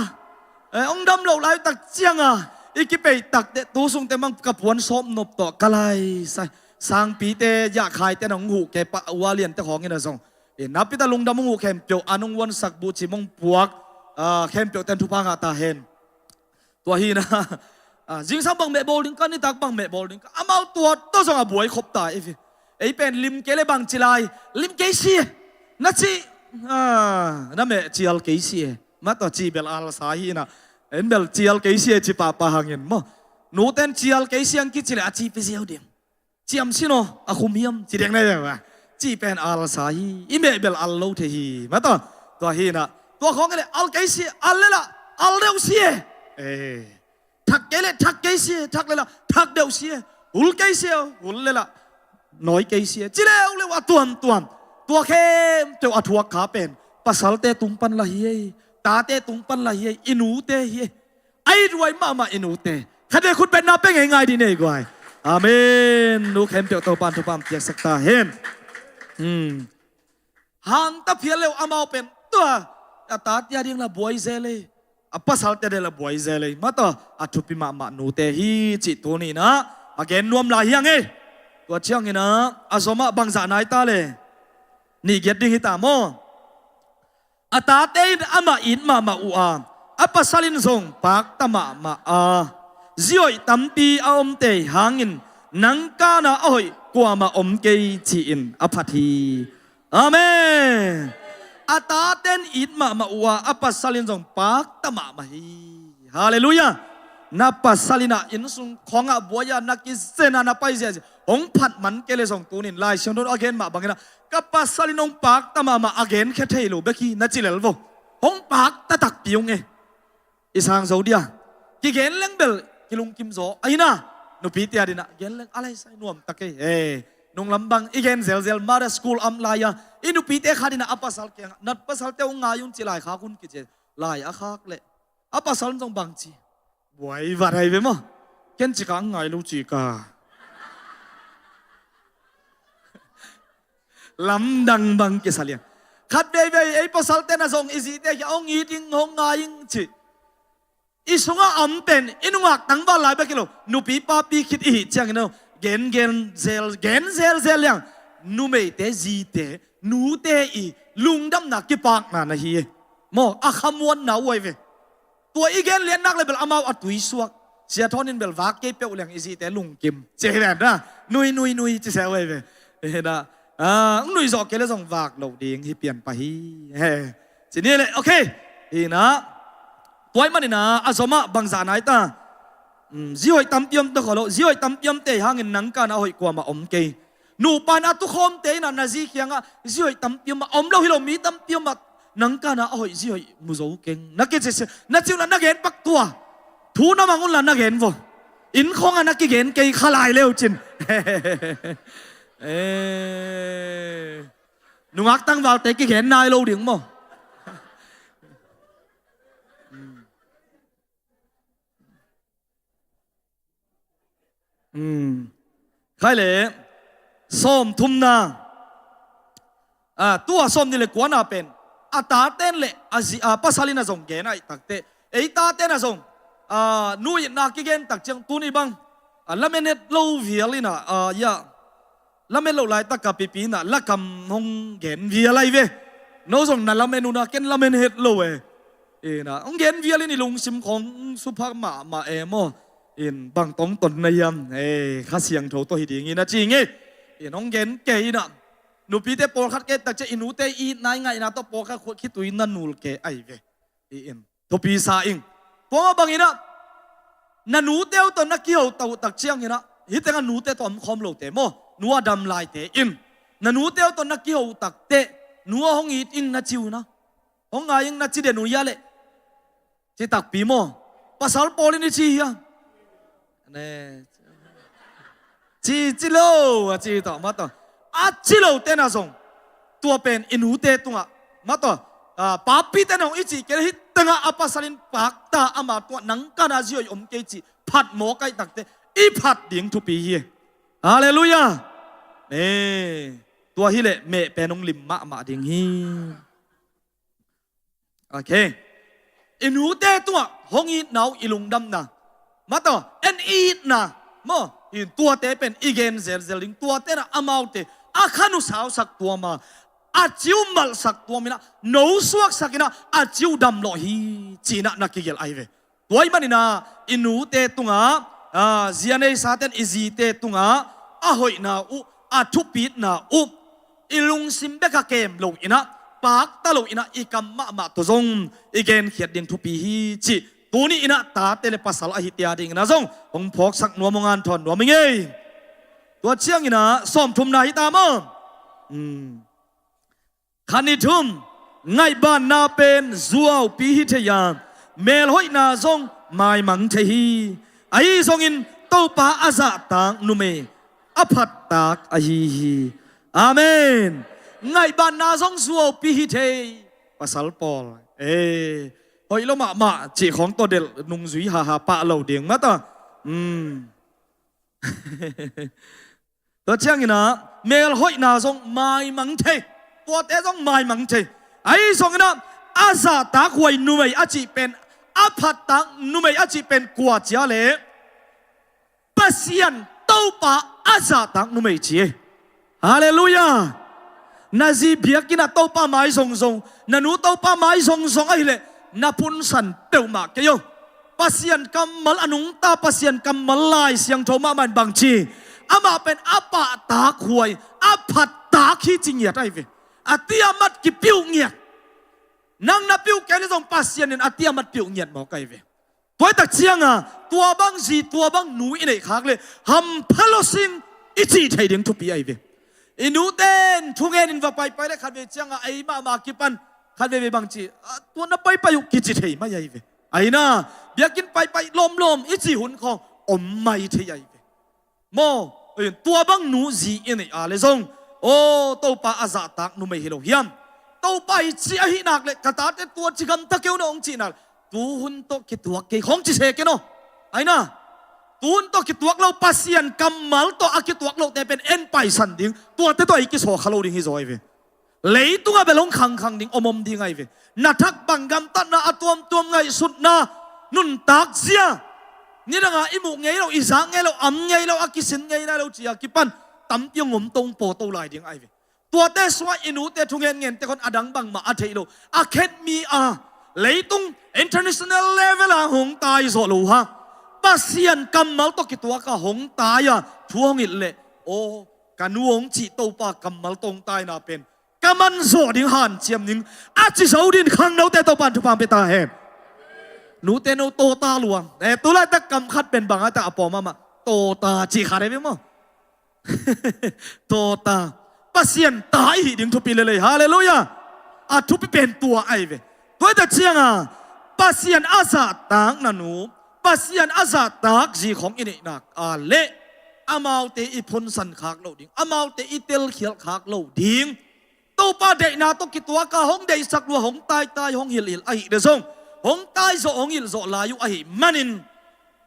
Eh, ong dam lo lai tak cianga. I kipei tak te, tu sung te mang ka puan sawp nop tawh ka lai sai. Sangpite, yahkhaite nong huh kei pah, ua liante khawng hi na zong. Eh, napita lungdam ong huh khempeuh, a nong uansak buh ci mong puak. Ah, khempeuh ten thupha ngah ta hen. Tua hi na, ah, zingsang bang meh bawl ding ka, nitak bang meh bawl ding ka. Amau tua tawh zong a buai khop ta i fi. Ei pen lim kei le bang ci lai, lim kei si e. Na ci, ah, na meh cial kei si e. Ma tua ci bel alsa hi na. En bel cial kei si e ci pahpah hangin maw. Nuten cial kei si ang kici le a ci pi ziau ding. Ciam sin aw, a khum hiam, ci deng na hiam a. Ci pen alsa hi, i meh bel al lo thei hi, ma tua. Tua hi na, tua khawng le al kei si, al le la, al deuh si e. Eh. Thak kei le, thak kei si e, thak le la, thak deuh si e. Hul kei si e, hul le la, nawi kei si e. Ci leu leu a tuamtuam. Tua khempeuh a thuak kha pen. Pasalte tung pan la hi e. Tate tung pan la hi e. I nute hi e. Ai ruai mahmah i nute. Khat vei khut betna pe ngei ngai di nei guai. Amen. Nu khempeuh Topan thupha piaksak ta hen. Hmm. Hang ta phial leu amau pen tua. A tate a ding la buai zel ei. A pasalte ding la buai zel ei. Ma tua a thupi mahmah nute hi cih tuni na. A gen nuam lai hiang ei. Tua ciangin a zom ah bangzah nai ta le. Nih giat ding hi ta maw. A tate in amah it mahmah uh a, a pasal in zong pakta mahmah a, zi hoih tampi a om tei hangin nang kana a hoih kuamah om kei ci-in a phat hi. Amen. A tate in it mahmah uh a, a pasal in zong pakta mahmah hi. Halleluiah. Na pasal in a innsung khawngah buai-a na kizena na pai ziahziah hong phat man kei le zong tunin Lai Siangtho a gen mah bangin a ka pasal in hong pakta mahmah a genkhia thei lo bek hi na ci lel vo. Hong pakta takpi ung e. I sang zo dia. Kigen leng bel kilungkim zaw. Ahi na. Nupite a dina. Gen leng a lai sai nuam tak e. Eh. Nung lam bang i gen zelzel mara school am lai a. I nupite kha dina a pasal kiangah. Nat pasalte hong ngai un ci lai khak un kici. Lai a khak le. A pasal zong bang ci. Buai vat hai ve maw. Ken cika ang ngai lo cika. Lamdang bang kisa liang. Khat veivei ei pasalte na zong i zite hi a hong it ing hong ngai ing ci. I sunga am pen i nungak tangval lai bek hi lo. Nupi papi khit i hih ciangin a gen gen zel gen zel zel liang. Numeite zite nute i lungdamna kipakna na hi e. Maw a khamuanna uai ve. Tua i gen lian nak le bel amau a tuisuak. Sia Thawn in bel vak kei peuh leng i zite lungkim. Ci hi ven na. Nui, nui, nui, ci seh uh hi ve. Hi na. Ah, nui zawh kei le zong vak loh ding hi pian pah hi. He. Ci ni le, okay. Hi na. Tua ahih manin a zom ah bangzah nai ta. Um, zi hoih tampi om ta kho lo. Zi hoih tampi om te hangin nang kana a hoih kuamah om kei. Nupa in a tukhawmte in a na zi kiangah zi hoih tampi om a om lo hi lo, mi tampi om a nang kana a hoih zi hoih mu zo keng. Na kici, na ci un la na gen pak tua. Thu na mang un la na gen vo. Inn khawngah na kigen kei kha lai leu cin. Eh, nungak tangvalte kigen nai lo ding maw? Um. Khai le sawm thumna. Ah, tua sawm nih le kuana pen a taten le a zi, ah, pasal in a zong gen ahih takteh, ei taten a zong, ah, nu itna kigen tak ciang tuni bang, ah, lamen het lo vial in a, ah, ya, lamen loh laitak a pipi in a lakam hong gen vial ahi ve. No zong na lamen un a ken lamen het lo e. In a hong gen vial in i lungsim khawng supha mahmah e maw. In bang tawh ton na hiam? Eh, Kha Siangtho tawh hi ding in a ci nge. In hong gen kei in a nupite pawlkhat kei tak ciang i nute i itna i ngaihna tawh pawlkhat khitui na nul kei ahi ve. I in thupi sa ing. Tua mah bangin a na nute uh tawh na kiho tak ciangin a, hih tengah nute tawh om khawm lote maw, nu a dam laite in na nute uh tawh na kiho takteh, nu a hong it ing na ci uh na, hong ngai ing na ci den uh hia leh? Ci takpi maw? Pasal pawl in i ci hia? Ne. Ci, ci lo, a ci tawh, mah tawh. A ci lote na zong tua pen i nute tungah, mah tawh, ah, papite na hong i cih kei le hih tengah a pasal in pakta ama tungah nang kana zi hoih om kei cih phat mawk ahih takteh i phat ding thupi hi. Halleluiah. Ne. Tua hi leh meh pen hong lim mahmah ding hi. Okay. I nute tungah hong itna uh i lungdamna, mah tawh en i itna maw, in tuate pen i gen zelzel ding. Tuate in a amaute a khan uh sausak tuam a, a ci uh malhsak tuam in a, no suaksak in a, a ci uh damlawh hi ci in a na kigelh ahi ve. Tua ahih manin a i nute tungah, ah, zi a neisate in i zite tungah a hoihna uh, a thupitna uh i lungsim bek a kem lo in a, pakta lo in a, i kam mahmah tawh zong i genkhiat ding thupi hi cih tuni in a tate le pasal ahihte a dingin a zong hong phawksak nuam, hong anthawn nuam ing ei. Tua ciangin a sawm thumna hi ta maw? Hmm. Khat, nih, thum. Ngaihbanna pen zuaupi hi thei a, melhoihna zong maimang thei hi. Ahi zongin Topa a zahtak numei a phattak ahi hi. Amen. Ngaihbanna zong zuaupi hi thei. Pasal pawl, eh, hoih lo mahmah cih khawng tawh delh nungzui haha pah lo ding mah ta. Hmm. Tua ciangin a melhoihna zong maimang thei. Tuate zong maimang thei. Ahi zongin a, a zahtak huai numei a cih pen, a phattak numei a cih pen kua ci a leh Pasian Topa a zahtak numei ci e. Halleluiah. Na zi biakinn ah Topa mai zongzong, na nu Topa mai zongzong ahih leh na punsan peuhmah kei aw. Pasian kammal a nungta, Pasian kammal Lai Siangtho mahmah in bang ci? Amah pen a pahtak huai, a phattak hi ci ngiat ahi ve. A tiamat kipiuh ngiat. Nang na piuh kei leh zong Pasian in a tiamat piuh ngiat mawk ahi ve. Tua hi tak ciang a, tua bang zi, tua bang nu i neih khak leh hampha lo sing i cih thei ding thupi ahi ve. I nute in thungen in va paipai leh khatvei ciang a, ei mahmah kipan khatveivei bang ci, "Ah, tua na paipai uh," kici thei mai ahi ve. Ahi na, biakinn paipai lawmlawm i cih hun khawng om mai thei ahi ve. Maw, tua bang nu zi i neih a leh zong, aw, Topa a zahtak numei hi lo hiam? Topa i ci ahih nak leh ka tate tua ci gamta kei un aw hong cih nak leh, tuhun tawh kituak kei khawng ci se ken aw. Ahi na, tuhun tawh kituak lo, Pasian kammal tawh a kituak lote pen en paisan ding, tuate tawh ei kisawlkha lo ding hi zaw ahi ve. Leitungah bel hong khangkhang ding, omom ding ahi ve. Na thak bang gamtatna, a tuamtuam ngaihsutna, nuntak zia, nidangah i muh ngei lo, i zak ngei lo, am ngei lo, a kisin ngei nai lo ci-a kipan tampi hong om to, hong paw to lai ding ahi ve. Tuate sungah i nute thungen ngente khawng a dang bangmah a theih lo, a khet mi a, Leitung international level ah hong tai zawh lo ha. Pasian kammal tawh kituak a hong tai a thu hong hilh leh, aw, ka nu hong cih Topa kammal tawh hong taina pen ka man zawh ding hanciam ning a ci zo ding khangnote Topa in thupha pia ta hen. Nute no tawta lua. Eh, tulaitak kam khat pen bang a tak a pawm amah tawta cih khat ahi ve maw? Tawta. Pasian ta i hih ding thupi lelei. Halleluiah. A thupi pen tua ahi ve. Tua hi ta cianga Pasian a zahtakna nu, Pasian a zahtak zi khawng i neih nak a leh amaute i phunsan khak loh ding, amaute i telkhialh khak loh ding. Topa deihna tawh kituak a hong deihsak lua, hong taitai, hong hilhhilh ahih leh zong, hong taizawh, hong hilhzawh lai uh ahih manin,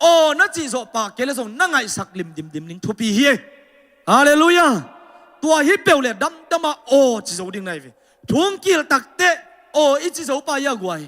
aw na cihzawh pah kei leh zong na ngaihsak limdimdim ding thupi hi. Halleluiah. Tua hi peuh leh damdam a aw ci zo ding na hi ve. Thu hong kihilh takteh aw i ci zo pah hi a guai.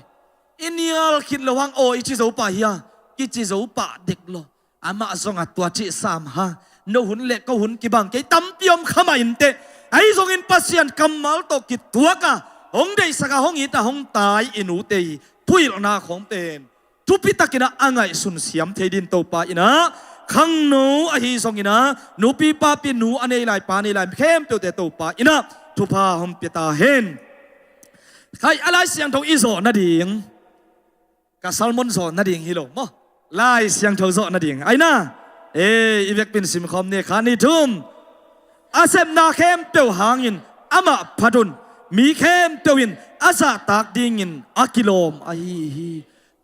I nial khit loh hang aw i ci zo pah hi a, kici zo pah dek lo. Amah zong a tua cih sam ha. No hun leh ko hun kibang kei tampi om kha mah inteh. Ahi zongin Pasian kammal tawh kituak a hong deihsak a hong it a hong tai i nute i thuhilhna khawng pen thupitakin a ngaihsun siam thei ding Topa in a, khangno ahi zongin a, nupi papi nu a nei lai pa nei lai khempeuhte Topa in a thupha hong pia ta hen. Khai a Lai Siangtho i zawh nading, ka sermon zawh nading hi lo maw? Lai Siangtho zawh nading ahi na. Eh, i vekpi in simkhawm ni, kha ni thum. A sepna khempeuh hangin amah phat un. Mi khempeuh in a zahtak dingin a kilawm ahi hi.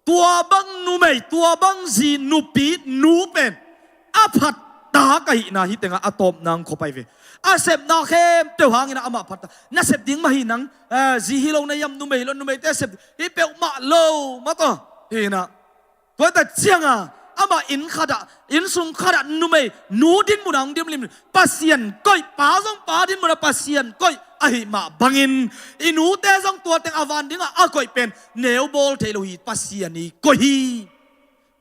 Tua bang numei, tua bang zi, nupi, nu pen a phat tak ahihna hi tengah a tawpna hong khop ahi ve. A sepna khempeuh hangin amah phat tak. Na sep ding mah hi nang, eh, zi hi lo na hiam, numei hi lo, numeite sep hi peuhmah lo mah tawh hi na. Tua hi ta cianga amah inn khatah, innsung khatah numei nu dinmun ah hong dimlim, Pasian koih, pa zong pa dinmun ah Pasian koih ahih mah bangin i nute zong tua teng a van dingah a koih pen neu bawl thei lo hi, Pasian i koih hi.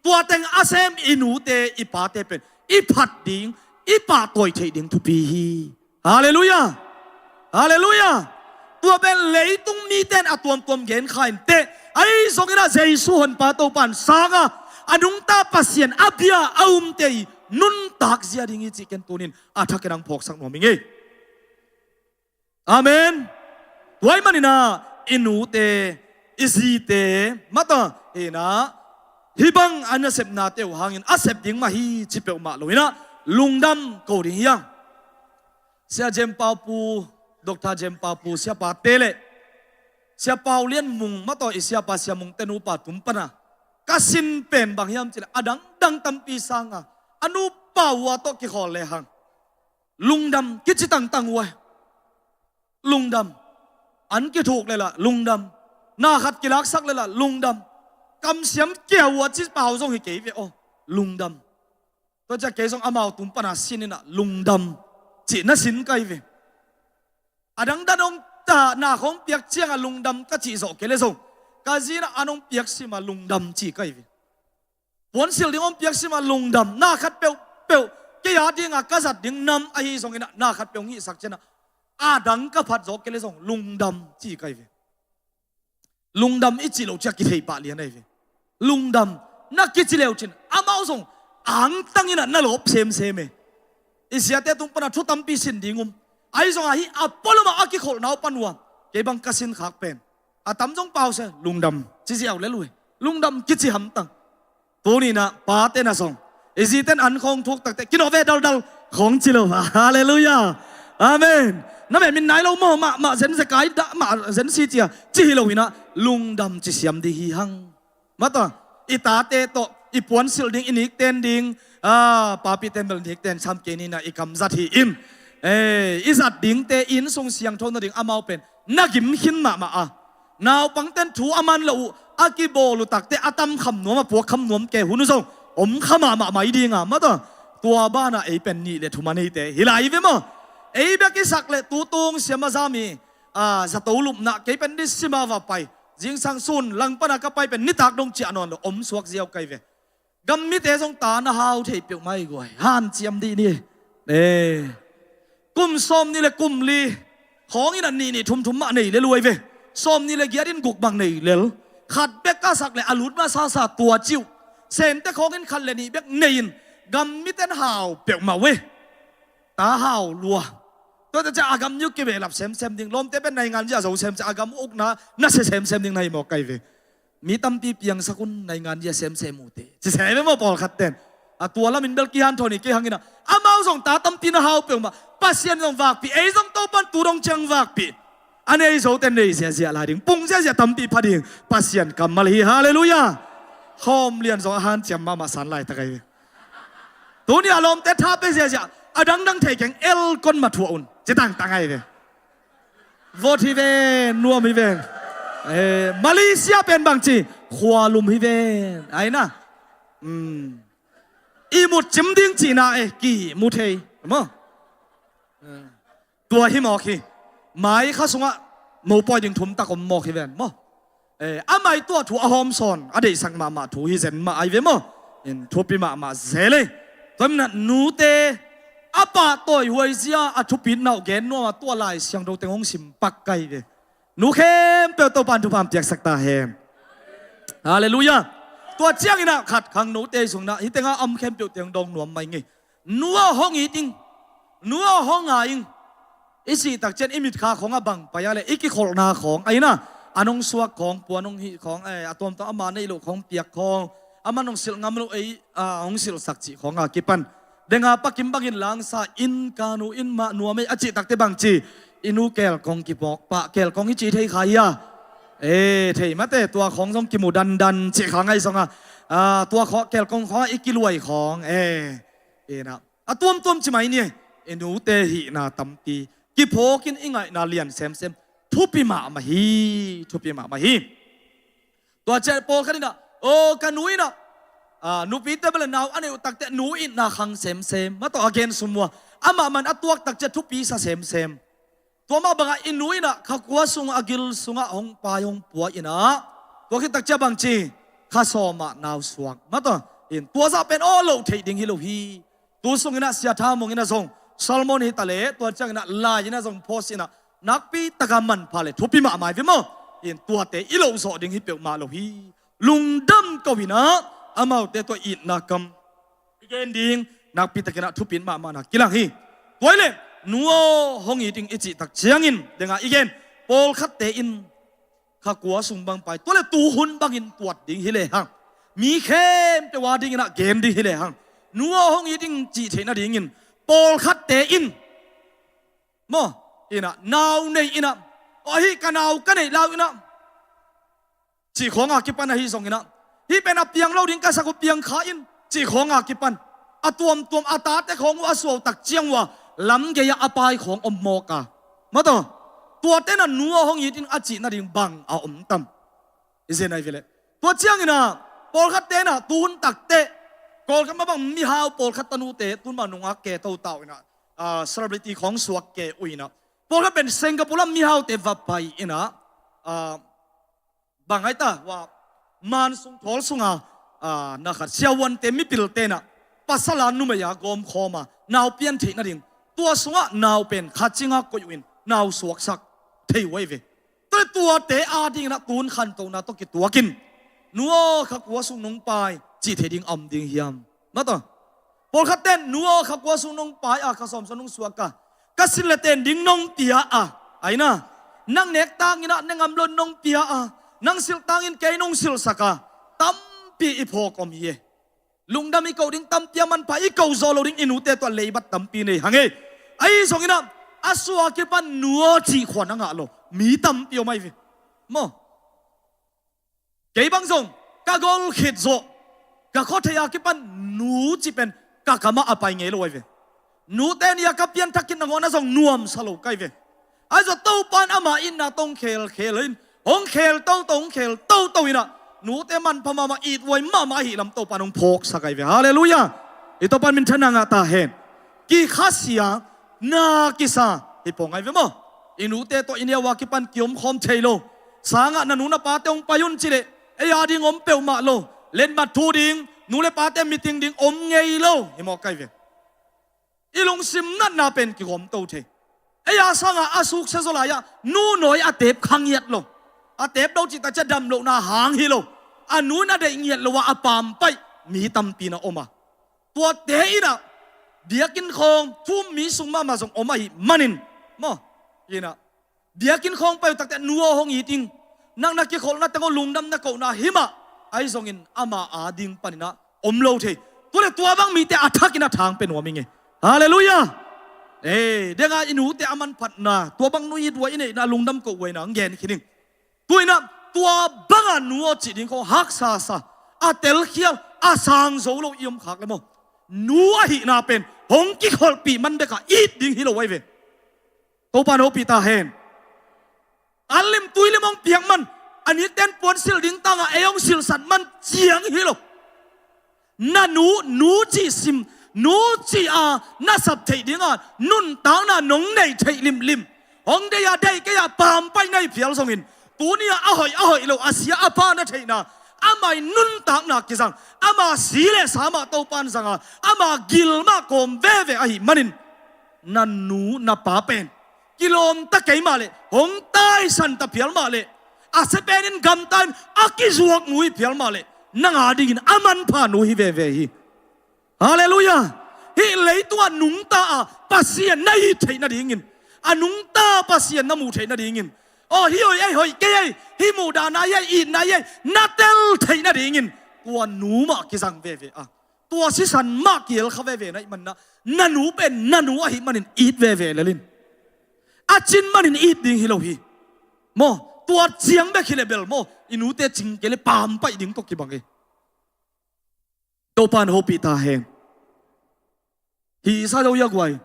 Tua teng a sem i nute i pate pen i phat ding, i pahtawi theih ding thupi hi. Halleluiah. Halleluiah. Tua pen leitung mite in a tuamtuam gen kha inteh. Ahi zongin a Jesu honpa Topa in sang a, a nungta Pasian a bia a umte i nuntak zia ding hi cih ken tunin a thakin hong phawksak nuam ing ei. Amen. Tua ahih manin a i nute, i zite mah tawh hi na, hih bang a nasepnate uh hangin a sep ding mah hi ci peuhmah lo in a lungdam ko ding hi hang. Sia Jem Pau Pu, Doctor Jem Pau Pu, siapate leh Sia Pau Lian Mung mah tawh i siapa Sia Mung te nupa tum pan a ka sin pen bang hiam cih leh a dangdang tampi sang a, a nupa uh a tawh kikhawl lehang lungdam kici tangtang uh a. Lungdam. An kithuk leh lah lungdam. Na khat kilaksak leh lah lungdam. Kamsiam kia uh a ci pau zong hi kei ve aw. Lungdam. Tua ciah kei zong amau tum pan a sin in a lungdam cih na sin ka hi ve. A dangdang hong ta, na khawng piak ciangah lungdam ka cih zawh kei leh zong, ka zi in a an hong piak sim a lungdam ci ka hi ve. Puansilh ding hong piak sim a lungdam, na khat peuhpeuh kei a dingah ka zat ding nam ahi zongin a na khat peuh hong hihsak ciangah a dang ka phat zawh kei leh zong lungdam ci ka hi ve. Lungdam i cih loh ciah kithei pah lian ahi ve. Lungdam na kici leu cin amau zong angtang in a na lawp semsem e. I siate tung pan a thu tampi sin ding um. Ahi zongah hih a pualam ah a kikholhna uh pan uh a kei bang ka sin khak pen a tam zong pause, lungdam ci ziau lel uh e. Lungdam kici hamtang. Tuni in a pate na zong i zite in an khawng thuk takteh kinawh ve daldal khawng ci lo. Halleluiah. Amen. Na men min nai lo maw, mahmah zen zekai dah mah zen si cia ci hi lo in a lungdam ci siam ding hi hang. Mah tawh i tate tawh i puansilh ding, i nikten ding, a, papite in bel nikten sam kei ni in a i kam zat hi in. Eh, i zat dingte, i innsung siangtho nading amau pen na gim khin mahmah a. Naupangte in thu a man loh uh a kibawl uh takteh a tam kham nuam, a puak kham nuam kei hun uh zong om kha mahmah mai ding a, mah tawh tua banah ei pen nih le thum a neite hi lai hi ve maw? Ei bek i sak leh tutung siam a zami, a, zato lupna kei pen ni sim a va pai, zingsang sun lang pan a ka pai pen nitak dong ciah nawn lo om suak ziau ka hi ve. Gam mite zong ta na hau thei peuhmah hi guai, hanciam dih ni. Eh. Kum sawmnih le kum li khawng in a nih nih thum thum mah nei lel uh ahi ve. Sawmnih le giat in guk bang nei lel. Khat bek a sak le a lut masa sa tua ci uh. Semte khawng in khat le nih bek nei in gam miten hau peuhmah uh e. Ta hau lua. Tuate ciah a gam uh kibehlap semsem ding, lawmte pen naingan zia zo semsem, a gam ukna nasia semsem ding na hi mawk kai ve. Mi tampi piangsak un naingan zia semsem uh teh ci se ve maw pawlkhat ten. A tua lamin bel kihanthawn hi kei hang inah, amau zong ta tampi na hau peuhmah, Pasian zong vakpih, ei zong Topan tu dong ciang vakpih. A nei zote nei ziazia lai ding, pung ziazia tampi pha ding, Pasian kammal hi. Halleluiah. Khawm lian zong a hanciam mahmah san laitak ahi ve. Tuni a lawmte tha pe ziazia, a dangdang thei keng, elkon ma thuah un ci tangtang ahi ve. Vot hi ven, nuam hi ven. Eh, Malaysia pen bangci, khualum hi ven. Aina. Hmm. I mut cim ding cihna e, ki mu thei maw? Eh. Tua hi mawk hi. Mai kha sungah mopawi ding thum tak om mawk hi ven maw? Eh, a mai tua thu a hawm sawn a deihsak mahmah thu hi zen mah ai ve maw? In thupi mahmah zel e. Tua minah nute a pahtawi huaizia a thupitna uh gen nuam a tua Lai Siangtho teng hong sim pak kai ve. Nu khempeuh Topan thupha piaksak ta hen. Halleluiah. Tua cianginah khat khang note sungna hitenga am khempeuh teng dong nuam mai ngei. Nu aw hong it ing. Nu aw hong ngai ing. I sih takcian i mitkha khawng a bang pai a le i kikholhna khawng aina, an hong suak khawng, puan hong hih khawng, eh, a tuamtuam ama neih loh khawng piak khawng, aman hong silh ngam loh ei, ah, hong silhsak cih khawng a kipan denga pakim bangin langsa in ka nu in mah nuam ei a cih takte bangci i nu kelkong kipawk pah, kelkong i ci thei kha hia? Eh, thei mate, tua khawng zong kimu dandan cih kha ngai zonga, ah, tua khawng kelkong khawng i kiluai khawng, eh, inah a tuamtuam ci mai ni. I nute hihna tampi kiphawkin i ngaihna lian semsem. Thupi mahmah hi, thupi mahmah hi. Tua ciah pawlkhat inah, aw ka nu inah, ah, nupite bel nau a neih uh takte nu itna khang semsem. Mah tawh a gen sum uh a, amah man a tuak takciah thupi sa semsem. Tua mah bangah i nu inah kha kua sung a gil sungah hong pai hong pua inah, tua khit takciah bangci kha sawmah nau suak. Mah tawh in tua zah pen aw loh theih ding hi lo hi. Tu sunginah Sia Tha Mung inah zong, Solomon hi ta le, tua cianginah lai inah zong post inah nakpi taka manpha le thupi mahmah hi ve maw? In tuate i loh zawh ding hi peuhmah lo hi. Lungdam ko inah amaute tua itna kam i gen ding nakpi takinah thupit mahmahna kilang hi. Tua hi le nu aw hong it ing i cih tak ciangin denga i gen, pawlkhatte in kha kua sung bang pai, tua le tuhun bangin tuat ding hi lehang, mi khempeuh a dinginah gen ding hi lehang, nu aw hong it ing cih theih nadingin pawlkhatte in maw, inah nau nei inah, ahi ka nau ka neih lau inah cih khawng a kipan ahi zonginah, hih pen a piang lo ding ka sak uh piang kha in cih khawng a kipan a tuamtuam a tate khawng uh a suau tak ciang uh a lam gei-ah a pai khawng om mawk a. Mah tawh tuate inah nu aw hong it ing a cih nading bang a om tam? I zen ai ve leh. Tua cianginah pawlkhatte inah tuhun takteh Kawlgam a bang mihau pawlkhat tanute tun bang nungak ke totau inah, ah, celebrity khawng suak ke uh inah, pawlkhat pen Singapore lam mihaute va pai inah, ah, bang ai ta, hua man sung thawl sunga, ah, na khat siavuante mipilte inah pasal a numei a gawmkhawm a nau pian theih nading, tua sungah nau pen kha cinga koih uh in nau suaksak thei uh ai ve. Tua le tuate a dinginah tun khantohna tawh kituakin nu aw kha kua sung nong pai cih thei ding a om ding hiam? Mah tawh pawlkhatten nu aw kha kua sung nong pai a, kha sawm sung nong suak a, ka silh le ten ding nong pia a, aina, nang nek tanginah ne ngam lo nong pia a, nang silh tangin kei nong silhsak a, tampi i phawk om hi e. Lungdam i koh ding tampi a manpha i koh zawh lo ding i nute tua leibat tampi nei hang e. Ahi zonginah a sua kipan nu aw cih khuan a ngah lo mi tampi om ai ve maw? Kei bang zong ka gol khit zawh, ka khuathei a kipan nu cih pen ka kamah a pai ngei lo ai ve. Nute ni a ka pianthak khit nangawn a zong nuamsa lo kai ve. Ahi zong Topan ama itna tawh hong khelkhel in, hong khel toto, hong khel toto inah nute manpha mahmah, ithuai mahmah ahih lam Topan hong phawksak ai ve. Halleluiah. I Topan minthanna ngah ta hen. Kikhasia, na kisa hi pawng ai ve maw? I nute tawh i neu a kipan kiomkhawm thei lo. Sangah na nu na pate hong pai un ci leh ei a ding om peuhmah lo. Letmat thu ding, nu le pate meeting ding om ngei lo hi mawk ai ve. I lungsim natna pen kigawmto thei. Ei a sangah a suksia zaw lai-ah nu nawi a teep kha ngiat lo. A tep do cih takcia dam lohna hang hi lo. A nu in a deih ngiat lo a, a pampaih mi tampi na om a. Tuate in ah biakinn khawng thu-um mi sung mahmah zong om ahih manin, maw, in ah biakinn khawng pai uh takte nu aw hong it ing, nang na kikholhna teng aw lungdam na kohna hi mah, ahi zongin ama ading panin ah om lo thei. Tua leh tua bang mite a thakin a thang pia nuam ing e. Halleluiah. Ei, deng a i nute a manphatna, tua bang nu it uh a i neihna lungdam koh uh a, i na hong gen khin ing. Tu-in ah tua bang a nu aw cih ding khawng haksa sa, a telkhial, a sang zo lo i om khak leh maw, nu ahihna pen hong kikholhpih man bek a it ding hi lo ahi ve. Topa'n hopih ta hen. An lim tui lim hong piak man, a nite'n puan silh ding tang a ei hong silhsat man ciang hi lo. Na nu, nu cih sim, nu cih a na sap theih ding a nuntakna nong nei theih limlim, hong deih a deih kei a pampaih na hi phial zongin, tuni a a hoih a hoih lo, a sia a pha na theihna, ama i nuntakna kizang, ama si leh sa mah Topa'n zang a, ama gil mah kawm veve ahih manin, na nu na pa pen kilawm ta kei mah leh, hong taisan ta phial mah leh, a sia pen in gamta in a kizuak nu hi phial mah leh, nang adingin a manpha nu hi veve hi. Halleluiah. Hih leitungah nungta a Pasian na it theih nadingin, a nungta Pasian na muh theih nadingin, aw, hih hoih ei, hoih kei ei, hih muhdahna ei, itna ei, na tel theih nadingin tua nu mah kizang veve a, tua sisan mah kihel kha veve na hih manin ah, na nu pen na nu ahih manin it veve lel in. A cin manin it ding hi lo hi. Maw, tua ciang bek hi leh bel maw, i nute cing kei leh pampaih ding tawh kibang hi. Topa'n hopih ta hen. Hi sa zo hi a guai.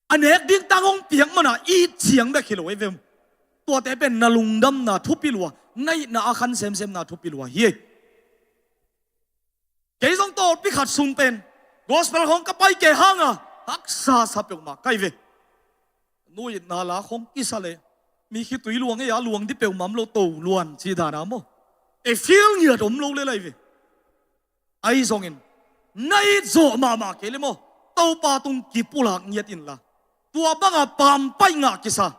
A nek ding tang hong piak man a it ciang bek hi lo ahi ve. Tuate pen na lungdamna thupi lua, na itna a khan semsemna thupi lua hi. Kei zong tawlpi khat sung pen gospel khawng ka pai kei hang a haksa sa peuhmah ka hi ve. Nu itna la khawng kisa leh mi khitui luang ei a luang dih peuhmah om lo, to luan cih dan a maw, ei feel ngiat om lo lel ahi ve. Ahi zongin na it zawh mahmah kei leh maw, Topa tung kipulak ngiat inla, tua bang a pampaih ngah kisa,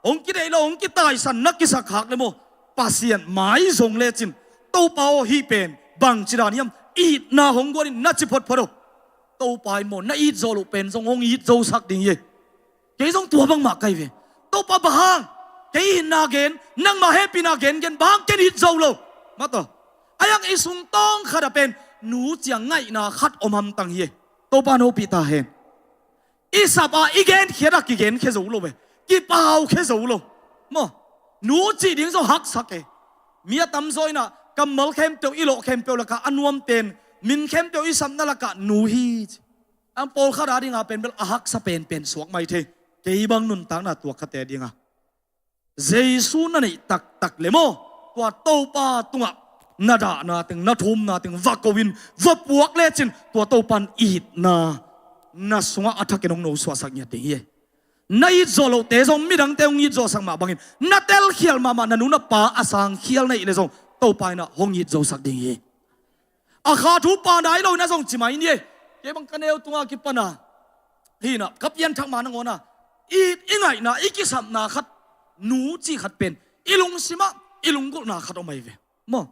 hong kideih lo hong kitaisan na kisak khak leh maw, Pasian mai zong lecin, Topa aw, hih pen bangci dan hiam, itna hong guan in na ci photphot aw. Topa in maw, na it zawh loh pen zong hong it zosak ding hi. Kei zong tua bangmah ka hi ve. Topa, bang hang kei itna gen, nangmah hehpihna gengen, bang hang ken it zo lo? Mataw, a hiang i sung tawng khat ah pen nu ciang ngaihna khat om hamtang hi. Topa'n hopih ta hen. I sap a i genkhiat a kigenkhia zo lo ve. Kipaukhia zo lo. Maw, nu cih ding zong haksa kei. Mi a tamzaw in ah kammal khempeuh, i lawh khempeuh lakah a nuam pen, min khempeuh i sapna lakah nu hi ci. A pawlkhat ading a pen bel a haksa penpen suak mai thei. Kei bang nuntakna tuak khate ding a, Jesu na neih taktak leh maw, tua Topa tungah na dahna teng, na thumna teng va ko in, va puak lecin, tua Topa'n itna na sungah a thakin hong nosuahsak ngiat ding hi. Na it zawh lohte zong midangte hong it zawhsak mah bangin, na telkhial mahmah na nu na pa a sangkhial na hih leh zong Topa in ah hong it zosak ding hi. A kha thu pa nai lo in ah zong ci mai ni ei. Kei bang ka neu tungah kipan a, hi in ah ka pianthak ma nangawn a, i, i ngaihna, i kisapna khat, nu cih khat pen i lungsim ah i lunggulhna khat om ahi ve. Maw,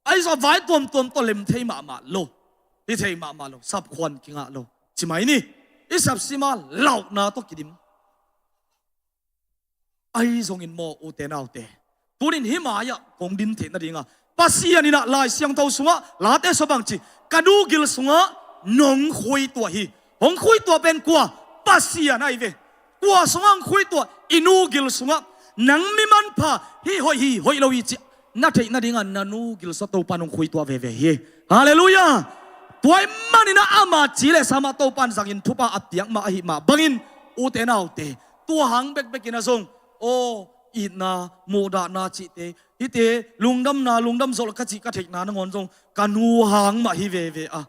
ahi zong vai tuamtuam tawh lem thei mahmah lo, hi thei mahmah lo, sapkhuan kingah lo, ci mai ni. I sapsim a lauhna tawh kidim. Ahi zongin maw, ute naute, tunin hih mai-ah kong din theih nadingah Pasian in ah Lai Siangtho sungah Late sua bangci, ka nu gil sungah nong khuituah hi. Hong khuituah pen kua? Pasian ahi ve. Kua sungah hong khuituah? I nu gil sungah. Nang mi manpha, hih hoih hi, hoih lo hi cih na theih nadingah na nu gil sungah Topa'n hong khuituah veve hi. Halleluiah. Tua ahih manin ah ama ci leh sa mah Topa'n zangin thupha a piak mah ahih mah bangin, ute naute, tua hang bekbekin ah zong, aw, itna, muhdahna cihte, hihte, lungdamna, lungdam zawh lo ka cih ka theihna nangawn zong ka nu hang mah hi veve a,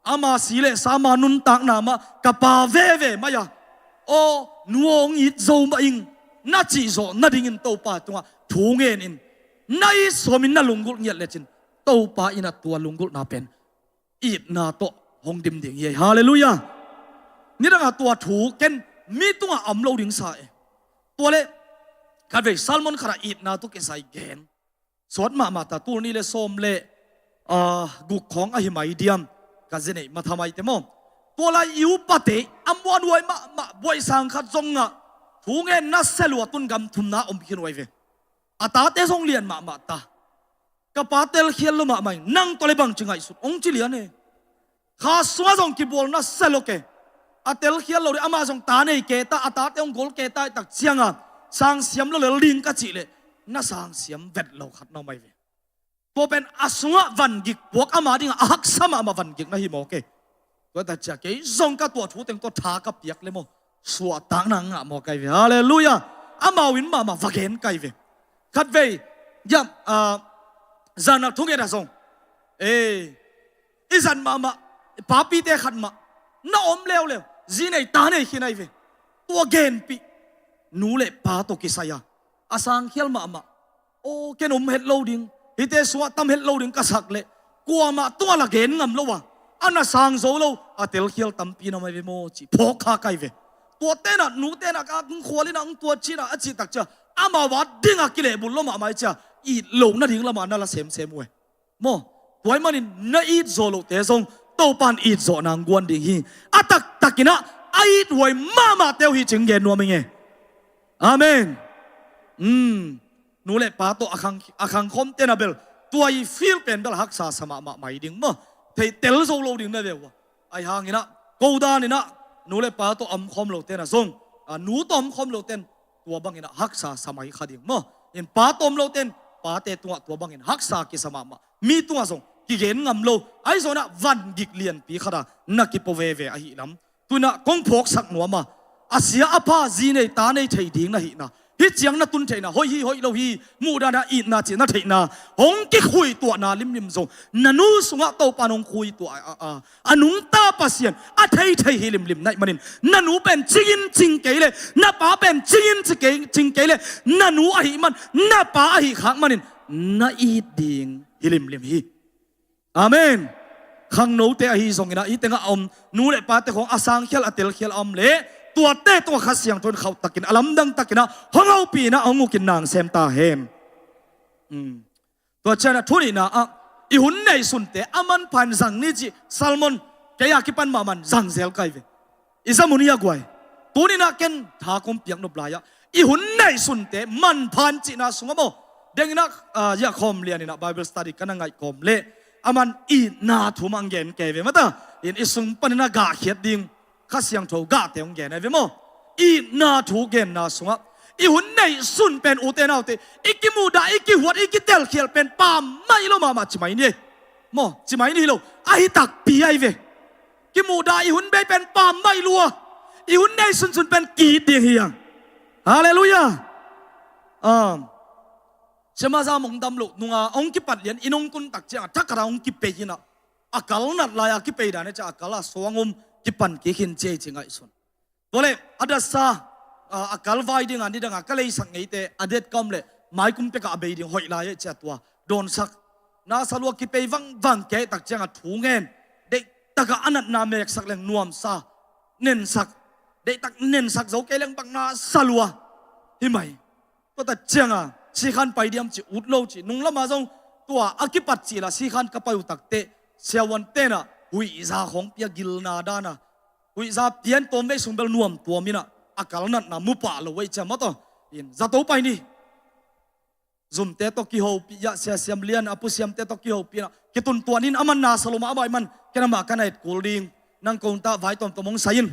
ama si leh sa, ama nuntakna mah ka pa veve mai a, aw, nu aw, hong it zo mah ing, na cih zawh nadingin Topa tungah thu ngen in. Na it sawmin na lunggulh ngiat lecin, Topa in ah tua lunggulhna pen itna tawh hong dim ding hi. Halleluiah. Nidangah tua thu ken mi tungah om lo ding sa e. Tua leh Khatvei sermon khatah itna tawh kisai gen suak mahmah ta, tul nih le sawm le, ah, guk khawng ahi mai diam, ka zi neih matha maite maw. Tua lai i upate a muanhuai mahmah buaisang khat zongah thu ngen nasia lua, tun gam thumna om khin uh ahi ve. A tate zong lian mahmah ta. Ka pa telkhial lo mahmah ing, nang tawh le bangci ngaihsut, hong ci lian e. Kha sungah zong kibual nasia lo ke. A telkhial lo ding, amah zong ta nei kei ta, a tate hong gol kei ta, i tak ciangah sangsiam lo lel ding ka cih leh na sangsiam vet lo khat na om ahi ve. Tua pen a sungah vangik puak, ama dingah a haksa mahmah vangik na hi mawk e. Tua tak ciang kei zong ka tuah thu teng tawh tha ka piak le maw, suahtakna ngah mawk ahi ve. Halleluiah. Amau in mahmah va gen ka hi ve. Khatvei, ya, ah, zan a thungetah zong, eh, i zan mahmah, papite khat mah na om leuleu, zi nei ta nei khin ahi ve. Tua genpih, nu le pa tawh kisai a, a sangkhial mahmah, aw, ken om het lo ding, hihte sungah tam het lo ding ka sak leh kuamah tungah la gen ngam lo a, a na sang zo lo a telkhial tampi na om ahi ve maw, ci phawk kha ka hi ve. Tua tenah, nu tenah, ka hong khual innah, hong tua cinah a cih tak ciang, amau a dingah kilehbulh lo mahmah hi ciang, it loh nading lamah na la semsem uh e. Maw, tua ahih manin na it zawh lohte zong Topa in it zawhna hong guan ding hi. A taktakinah a ithuai mahmahte uh hi cih gen nuam ing e. Amen. Um, nu le pa tawh a khang, a khangkhawm tena bel tua i feel pen bel haksa sa mahmah mai ding maw. Thei tel zo lo ding na ve uh a. Ahi hanginah, ko daninah, nu le pa tawh a omkhawm lo tena zong, a, nu tawh a omkhawm lo ten tua banginah haksa sa mai kha ding maw. In pa tawh om lo ten pate tungah tua bangin haksa kisa mahmah, mi tungah zong kigen ngam lo, ahi zonah vangik lianpi khatah na kipo veve ahi lam. Tunah kong phawksak nuam a, a sia a pha, zi nei ta nei thei ding na hihna, hih ciang na tun theihna, hoih hi hoih lo hi, muhdana itna cih na theihna hong kikhuituahna limlim zong, na nu sungah Topa in hong khuituah a, a, a, a nungta Pasian a thei thei hi limlim na hih manin, na nu pen cingin cing kei leh, na pa pen cingin ci kei, cing kei leh, na nu ahih man, na pa ahih khak manin na it ding hi limlim hi. Amen. Khangnote ahi zonginah, hih tengah a om nu le pate khawng a sangkhial a telkhial a om leh, tuate tungah Kha Siangtho in khauhtakin, a lamdang takinah hong hopih inah hong ukin na sem ta hen. Um. Tua ciangah thu nihna ah, i hun neihsunte a manpha in zang ni cih sermon kei a kipan mahmah in zang zel ka hi ve. I zam un hi a guai. Tuninah ken tha kong piak nop lai-ah, i hun neihsunte manpha in cihna sungah maw, denginah, ah, ya khawm lianinah Bible study ka na ngaih kawm leh, aman itna thu mah hong gen kei ve mata. In i sung paninah gahkhiat ding Kha Siangtho gahte hong gen ahi ve maw. Itna thu genna sungah, i hun neihsun pen, ute naute, i kimuhdah, i kihuat, i kitelkhial pen pammaih lo mahmah ci mai ni. Maw, ci mai ni hi lo, ahi takpi ahi ve. Kimuhdah i hun bei pen pammaih lua, i hun neihsunsun pen ki-it ding hi hang. Halleluiah. Ah. Siamah zam hong dam loh nunga hong kipat lian, inn hong tun tak ciangah thakhatah hong kipei inah, a kal nat lai-a kipei dan e, ciah a kal a suang om kipan kik khin ci ei ci ngaihsun. Tua leh a datsa, a, a kal vai dinga nidanga ka leisak ngeite a det ka om leh maikum pekah a bei ding hoih lai e, ciah tua dawnsak. Na sa lua, kipei vangvang kei tak ciangah thu ngen, deihtakah a natna meksak leng nuamsa, nensak, deihtak nensak zo kei leng bang na sa lua hi mai. Tua tak cianga sikhan pai diam ci, ut lo ci, nung lamah zong tua a kipat cila sikhan ka pai uh takteh, siavuan tenah huihza khawng pia, gilna dana huihza pian tawmvei sung bel nuam tuam inah, a kal natna mu pah lo uh ei ciah mataw. In zato pai ni. Zumte tawh kihopih, ya, Sia Siam Lian a pusiamte tawh kihopih inah, kituntuan in, aman na sa lo mah, amah i man, ken amah ka na et kul ding. Nang kong tah vai tawmtawm hong sai in.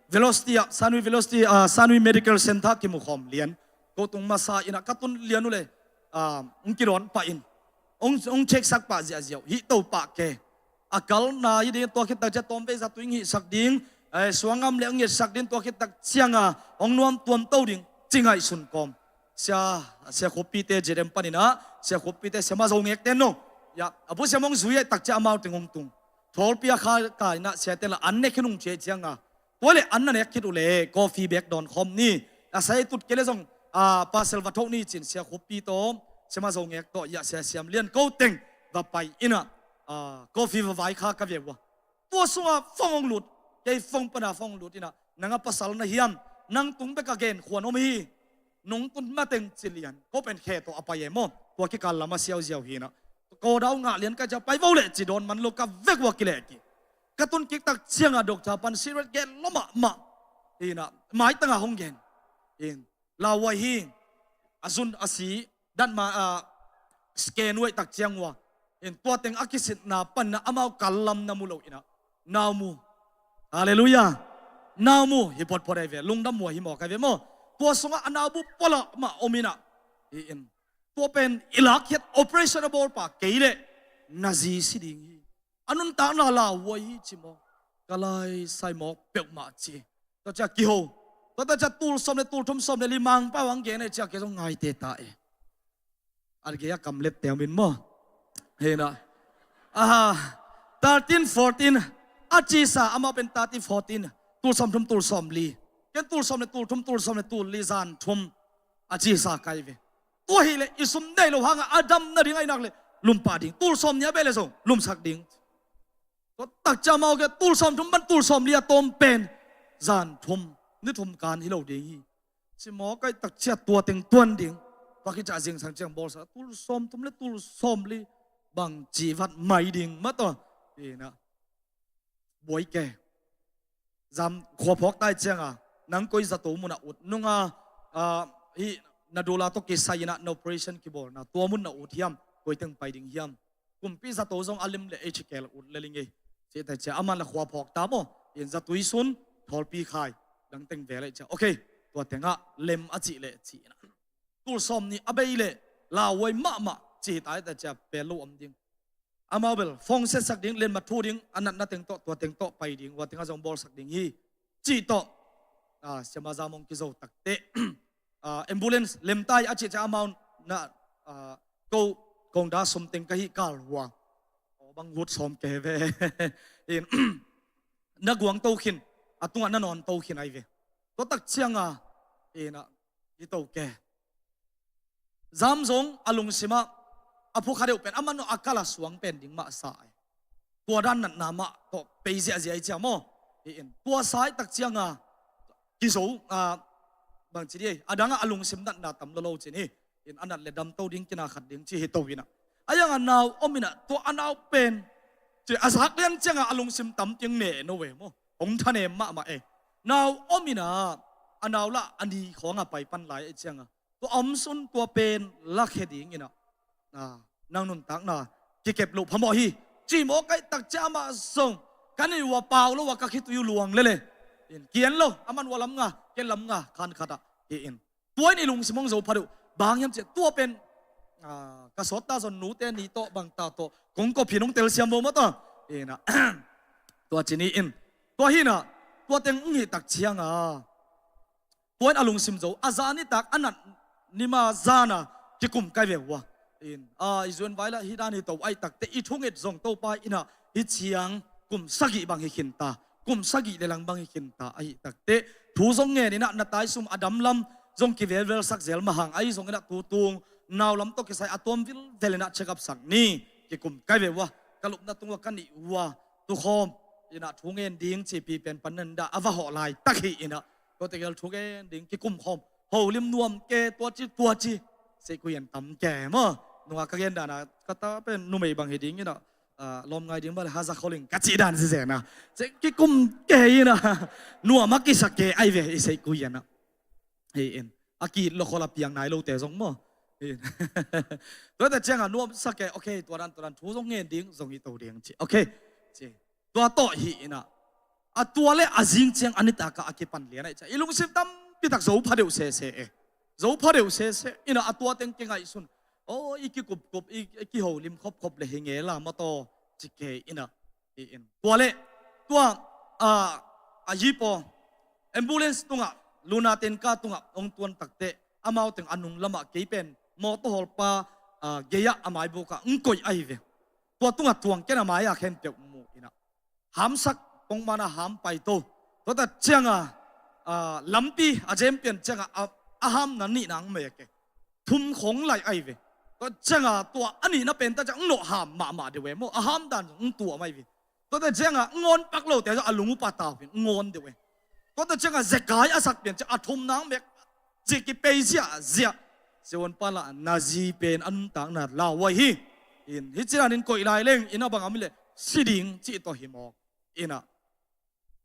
Velocity ah, Sanui Velocity, ah, Sanui Medical Center kimu khawm lian. Ko tung masa inah ka tun lian uh leh, ah, hong kidawn pah in. Hong, hong check sak pah ziahziah uh, hih to pah ke. A kalna hi ding, tua khit tak ciah tawmvei za tuing hihsak ding, eh, suangam le hong ngetsak ding, tua khit tak cianga hong nuam tuamto ding, ci ngaihsun kawm. Sia, Sia Khuppite J D M paninah, Sia Khuppite Siamah Zo Ngekte no. Ya, a pusiam hong zui eh tak ciah amau teng hong tung. Thawlpi a kha ka inah siate lah an nek khin hong ciah cianga, tua leh an na nek khit uh leh coffee bek dawn khawm ni. A sai tut kei leh zong, a, pasal va thoh ni cin Sia Khuppi tawh, Siamah Zo Ngek tawh, ya, Sia Siam Lian ko teng va pai inah, a, coffee va vai kha ka ve uh a. Tua sungah phone hong lut, kei phone pana phone hong lut inah, nang a pasal na hiam, nang tung bek a gen khuan om hi. Nong tun mateng ci lian, ko pen khe tawh a pai e maw. Tua kikal lam a siauziau hi inah, ko dau ngah lian ka cia pai vo leh ci dawn man lo ka vek ua kileh kik. Ka tun kik tak ciangah doctor pan serious gen lo mahmah. Inah maitangah hong gen in, lauhuai hi, a zun a si dan ma a scan uh ahih tak ciang ua in, tua teng a kisitna panna amau kal lam na mu lo inah, nau mu. Halleluiah. Nau mu hi photphot ahi ve, lungdam uh ahi mawk ahi ve maw. Tua sungah a nau bu pua lah mah om inah, hi in, tua pen i lakkhiat operation a bawlpa kei leh na zi si ding hi. A nuntakna lauhuai hi ci maw. Ka lai sai mawk peuhmah ci. Tua cia kiho. Tua cia tul sawm le tul thum sawm le li Mangpau ang gen e cia kei zong ngaite ta e. A gei a kam let teumin maw. Hi inah, aha, thirteen fourteen a cisa, amau pen thirteen fourteen, tul sawm thum tul sawm li. Ken tul sawm le tul thum tul sawm le tul li zan thum a cisa kai ve. Tua hileh i sum nei lo hangah a dam nading ahi nak leh lum pah ding. Tul sawm nih a beh leh zong lumsak ding. Tua tak cia amau ke tul sawm thum pan tul sawm li a tawm pen zan thum, ni thum kan hi lo ding hi. Ci mawk ahih tak cia tua teng tuan ding. Tua khit ciah zingsang ciang bawlsa tul sawm thum le tul sawm li bang ci vat mai ding mah tawh. Hi inah, buai ke. Zam khua phawk tai cianga nang koi zato munah ut nunga, ah, hi na dula tawh kisai inah na operation kibawlna tua mun na ut hiam, koi teng pai ding hiam? Kumpi zato zong a lim le ei cikel ut le ling ei. Cihte cia aman la khua phawk ta maw. In zatui sun, thawlpi khai, dang teng ve le cia. Okay, tua tengah lem a cih le cih inah, tul sawm nih a bei leh lauhuai mahmah ci hi ta, hita cia pel lo om ding. Amau bel phone setsak ding, lenmat thu ding, a natna teng tawh, tua teng tawh pai ding, ua tengah zong bawlsak ding hi. Cih tawh, ah, siama zam hong kizo takteh, ah, ambulance lem tai a cih cia amau na, ah, ko kong da sum teng ka hih kal hua. Aw bang hut sawm ke ve. In, na guang to khin, a tungah na nawn to khin ahi ve. Tua tak cianga, inah, hi to ke. Zam zong a lungsimah a phukha deuh pen aman a kal a suang pen ding mah sa ai. Tua dan natna mah tawh pei ziahziah i cia maw. Hi in, tua sa ahih tak cianga kizo, a, bangci dih ei, a dangah a lungsim natna tam lo lo cin hi. In, a nat le damto ding kina khat ding ci hi to inah. A iangah nau om inah tua a nau pen ci a zak lian ciangah a lungsim tam tiang ne no ve maw. Hong thanem mahmah e. Nau om inah a nau lah a ni khawngah pai pan lai e ciangah tua a om sun tua pen lakhia ding inah, a, nang nuntakna kikep loh phamawh hi. Ci mawk ahih tak cia amah zong ka ni ua pau lo a ka khitui uh luang lele. In, kian lo, aman ua lam nga, ken lam nga, khan khatah hi in. Tua in i lungsim hong zo pha deuh. Bang hiam cih tua pen, a, ka sawt ta zon nute ni tawh bang ta tawh kong kop hi nong telsiam bo maw tawh. Inah, tua ci ni in, tua hinah, tua teng hong hih tak cianga tua in a lungsim zo, a zan i tak a nat nima zana kikum kai ve ua. In, a, i zuan vai lah hi dan hi to ahih takteh i thunget zong Topa inah hi ciang kum sagih bang hi khinta, kum sagih le lang bang hi khinta ahih takteh thu zong ngen inah na taisum a damlam zong kivelvel sak zel mahang ahi zong inah tutung nau lam tawh kisai a tuam vilvel inah check up sak ni. Kikum kai ve ua, ka lupna tung ua ka nih ua tukhawm inah thu ngen ding cipi pen pan nan dah a va hawh laitak hi inah. Tua tegel thu gen ding kikum khawm. Holim nuam ke, tua ci tua ci. Sei kuian tam ke maw. Nunga ka gen dana ka ta pen numei bang hi ding inah, a, lawm ngai ding bale haza kholing ka cih dan zizena. Sei kikum ke inah. Nuam a kisa ke ahi ve i sei kuian ah. Hi in, a kiit lo khol a piang nai lote zong maw. Hi in. Tuate ciangah nuam sa ke, okay, tua dan tua dan thu zong ngen ding zong hi to ding ci. Okay. Ci. Tua tawh hi inah. A tua le a zing ciang a nitak ah a kipan lian ahih ciah i lungsim tampi tak zo pha deuh sese e. Zo pha deuh sese inah a tua teng kingaihsun. Aw, i kikupkup, i, i kiholim khopkhop le hi ngela maw taw ci ke inah. Hi in. Tua le, tua, a, a yipaw ambulance tungah, luna tenka tungah hong tuan takteh amau teng a nung lamah kei pen mawtaw hawlpa, a, gei-ah a maibukah hong koih ahi ve. Tua tungah tuang ken a mai-ah khempeuh mu inah. Hamsak pongmana ham pai to. Tuata cianga, a, lampi a jem pian cianga a, a hamna nihna ang mek e. Thum khong lai ahi ve. Tua cianga tua a nihna pen ta ciang nawh ham mahmah deuh e maw. A ham dan zong tuam ahi ve. Tuata cianga ngawn pak lote zong a lung upa tau hin ngawn deuh e. Tuata cianga zekai a sak pian ciang a thumna ang mek Zi kipei ziahziah. Siavuanpa lah na zi pen a nuntakna lau ahi hi. In hih cinan in koih lai leng in a bang a mi le si ding cih tawh hi mawk. Inah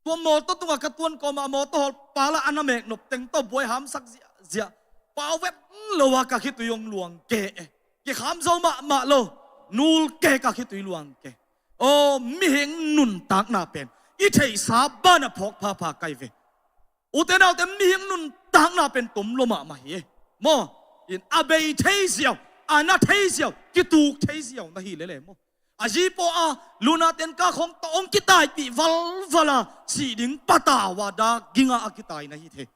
tua mawtaw tungah ka tuan kawmah mawtaw hawlpa lah a na mek nop teng tawh buai hamsak ziahziah. Pau vet lo a ka khitui hong luang ke e. Kikham zo mahmah lo. Nul ke ka khitui luang ke. Aw, mihing nuntakna pen i theihsa banah phawk phapha kai ve. Ute naute, mihing nuntakna pen tom lua mahmah hi e. Maw, in a bei thei ziau, a na thei ziau, kituk thei ziau na hi lele maw. A zi pawh a luna ten ka khong tawh hong kitaipih valval a sih ding patau a dak ging a a kitai na hi thei.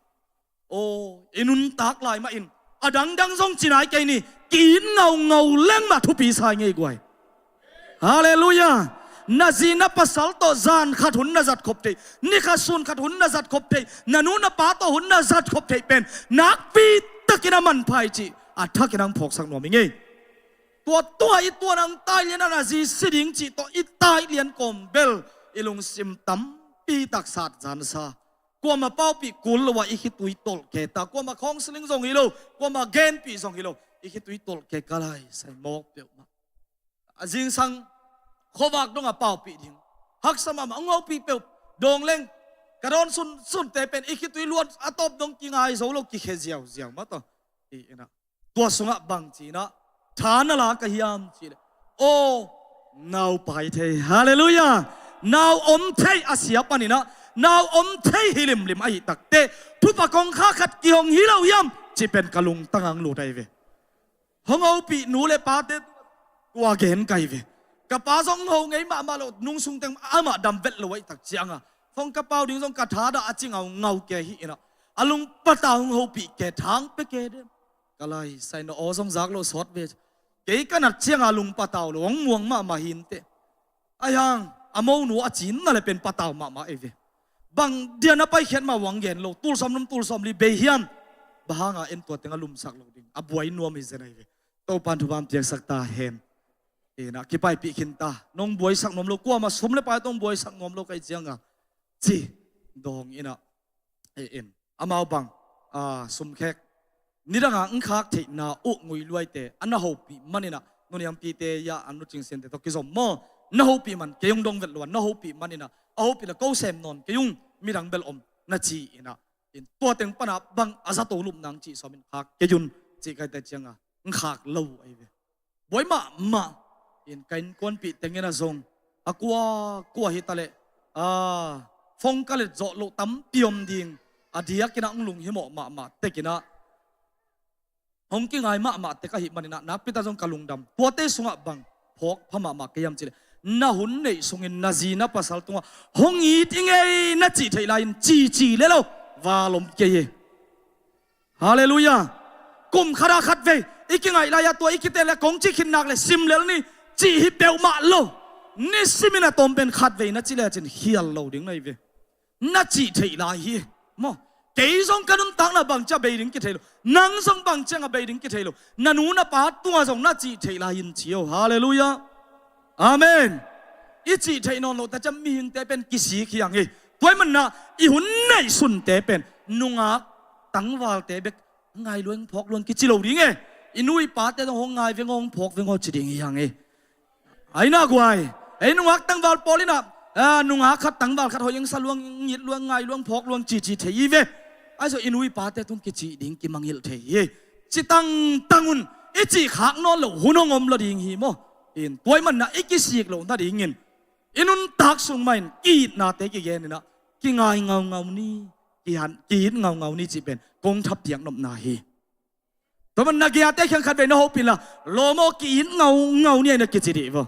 Aw, i nuntak lai mah in a dangdang zong ci nai kei ni, ki-it ngaungau leng mah thupi sa i ngei guai. Halleluiah. Na zi na pasal tawh zan khat hun na zat khop theih, ni khat sun khat hun na zat khop theih, na nu na pa tawh hun na zat khop theih pen nakpi takin a manpha hi cih a thakin hong phawksak nuam i ngei. Tua tua i tuan hong tailian a na zi si ding cih tawh i tailian kawm bel i lungsim tampi tak sat zansa. Kuamah paupih kul lo a i khitui tolh ke ta, kuamah counseling zong hi lo, kuamah genpih zong hi lo, i khitui tolh ke ka lai sai mawk peuhmah. A zingsang khuavak dongah paupih ding haksa mahmah, hong hopih peuh dawng leng ka dawn sunsunte pen i khitui luan a tawp dong kingai zo lo, kikhe ziauziau mah tawh. Tua sungah bang ci-inah tha na la ka hiam cih leh, aw, nau pai thei, halleluiah, nau om thei a sia paninah nau om thei hi limlim ahi takte thupha kongkha khat kihong hi lo hiam cih pen ka lungtang ang lut ahi ve. Hong hopih nu le pate tua gen kai ve. Ka pa zong ho ngei mahmah lo, nungsung teng amah dam vet lo ahi tak cianga fong ka pau ding zong ka thadah a ci ngaungau ke hi inah a lungpata hong hopih ke thang pe ke dem. Ka lai sai na aw zong zak lo sawt ve. Kei ka nat cianga lungpatau lo hong muang mahmah hinteh. Aihang a monu a cinna le pen patau mahmah ei ve. Bang dia na paikhiat mah hong gen lo, tulsawm num tulsawm li bei hiam? Bang hanga en tua teng a lumsak lo ding a buai nuam hi zen ei ve. Topan thupam piaksak ta hen. Inah kipaipih khin ta, nong buaisak nuam lo, kuamah sum le pai tong buaisak nuam lo kai cianga ci dawng inah. E in amau bang a sumkhek nidanga ngkhak theihna uh ngui luaite a na hopih maninah nuniampite ya an nucingsiante tawh kizom maw? Na hopih man kei hong dong vet lua, na hopih maninah a hopih le ko sem nawn kei ung, midang bel om na ci inah. In tua teng pana bang a zato lupnang cih sawmin khak kei un cih kaite cianga ngkhak lo ahi ve. Buai mahmah in ka innkuanpih tengin a zong a kua kua hi taleh a fong ka let zawh loh tampi om ding a diakinah hong lunghimawh mahmah tekinah hong kingai mahmah tek ahih maninah nakpita zong ka lungdam. Tuate sungah bang phawk pha mahmah kei hiam cileh, na hun neih sungin na zi na pasal tungah hong it i ngei na cih theih lai-in cici le lo val om kei hi. Halleluiah. Kum khata khat vei i kingaih lai-ah tua i kiten le kong cih khin nak le sim lel ni cih hi peuhmah lo. Nisimin a tawm pen khat vei na ci lecin khial lo ding na hi ve. Na cih theih lai hi maw? Kei zong ka nuntakna bangcia bei ding kithei lo, nang zong bangcianga bei ding kithei lo, na nu na pa tunga zong na cih theih lai in ci o. Halleluiah. Amen. I cih theih nawn loh ta ciang mihingte pen kisik hi hang hi. Tuai manna i hun neih sunte pen nungak tangvalte bek ngai luang phawk luang kici lo ding e. I nu i pate zong hong ngai veng aw, hong phawk veng aw ci ding hi hang hi. Ai na guai, ei nungak tangval pawl inah nungak khat tangval khat hoih engsa luang ngit luang ngai luang phawk luang cici thei hi ve. Ai zawh i nu i pate tung kicih ding kimangilh thei hi. Ci tangtang un, i cih khak nawn loh hun hong om lo ding hi maw? In tuai manna i kisik loh nadingin i nuntak sung mahin ki-itnate kigen inah kingai ngaungau ni, kihan ki-it ngaungau ni cih pen kong thapiak nopna hi. Tua man na giate khiang khat vei na hopih la, lawm aw ki-it ngaungau ni aina kici dih vaw.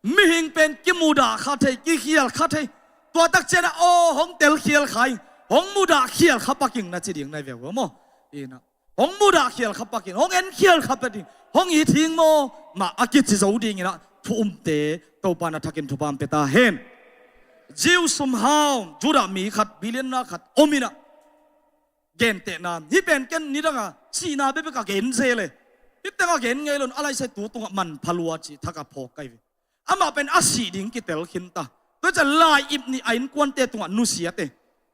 Mihing pen kimudah kha thei, kikhial kha thei. Tua tak cianah aw hong tel khial kha ing, hong mudah khial kha paking na ci ding nai veu maw? Inah hong mudah khial kha paking, hong en khial kha paking, hong it hing maw mah a kici zo dinginah thu umte Topa na thakin thupha pia ta hen. Jew sumhau Judah mi khat billionaire khat om inah gentehna hih pen ken nidanga sihna bekbek a gen zel e. Hih tengah gen ngei lo in a laisai tu tungah manpha lua cih thak a phawk kai ve. Amah pen a sih ding kitel khin ta. Tua ciah lai-ip nih a innkuante tungah nusiate.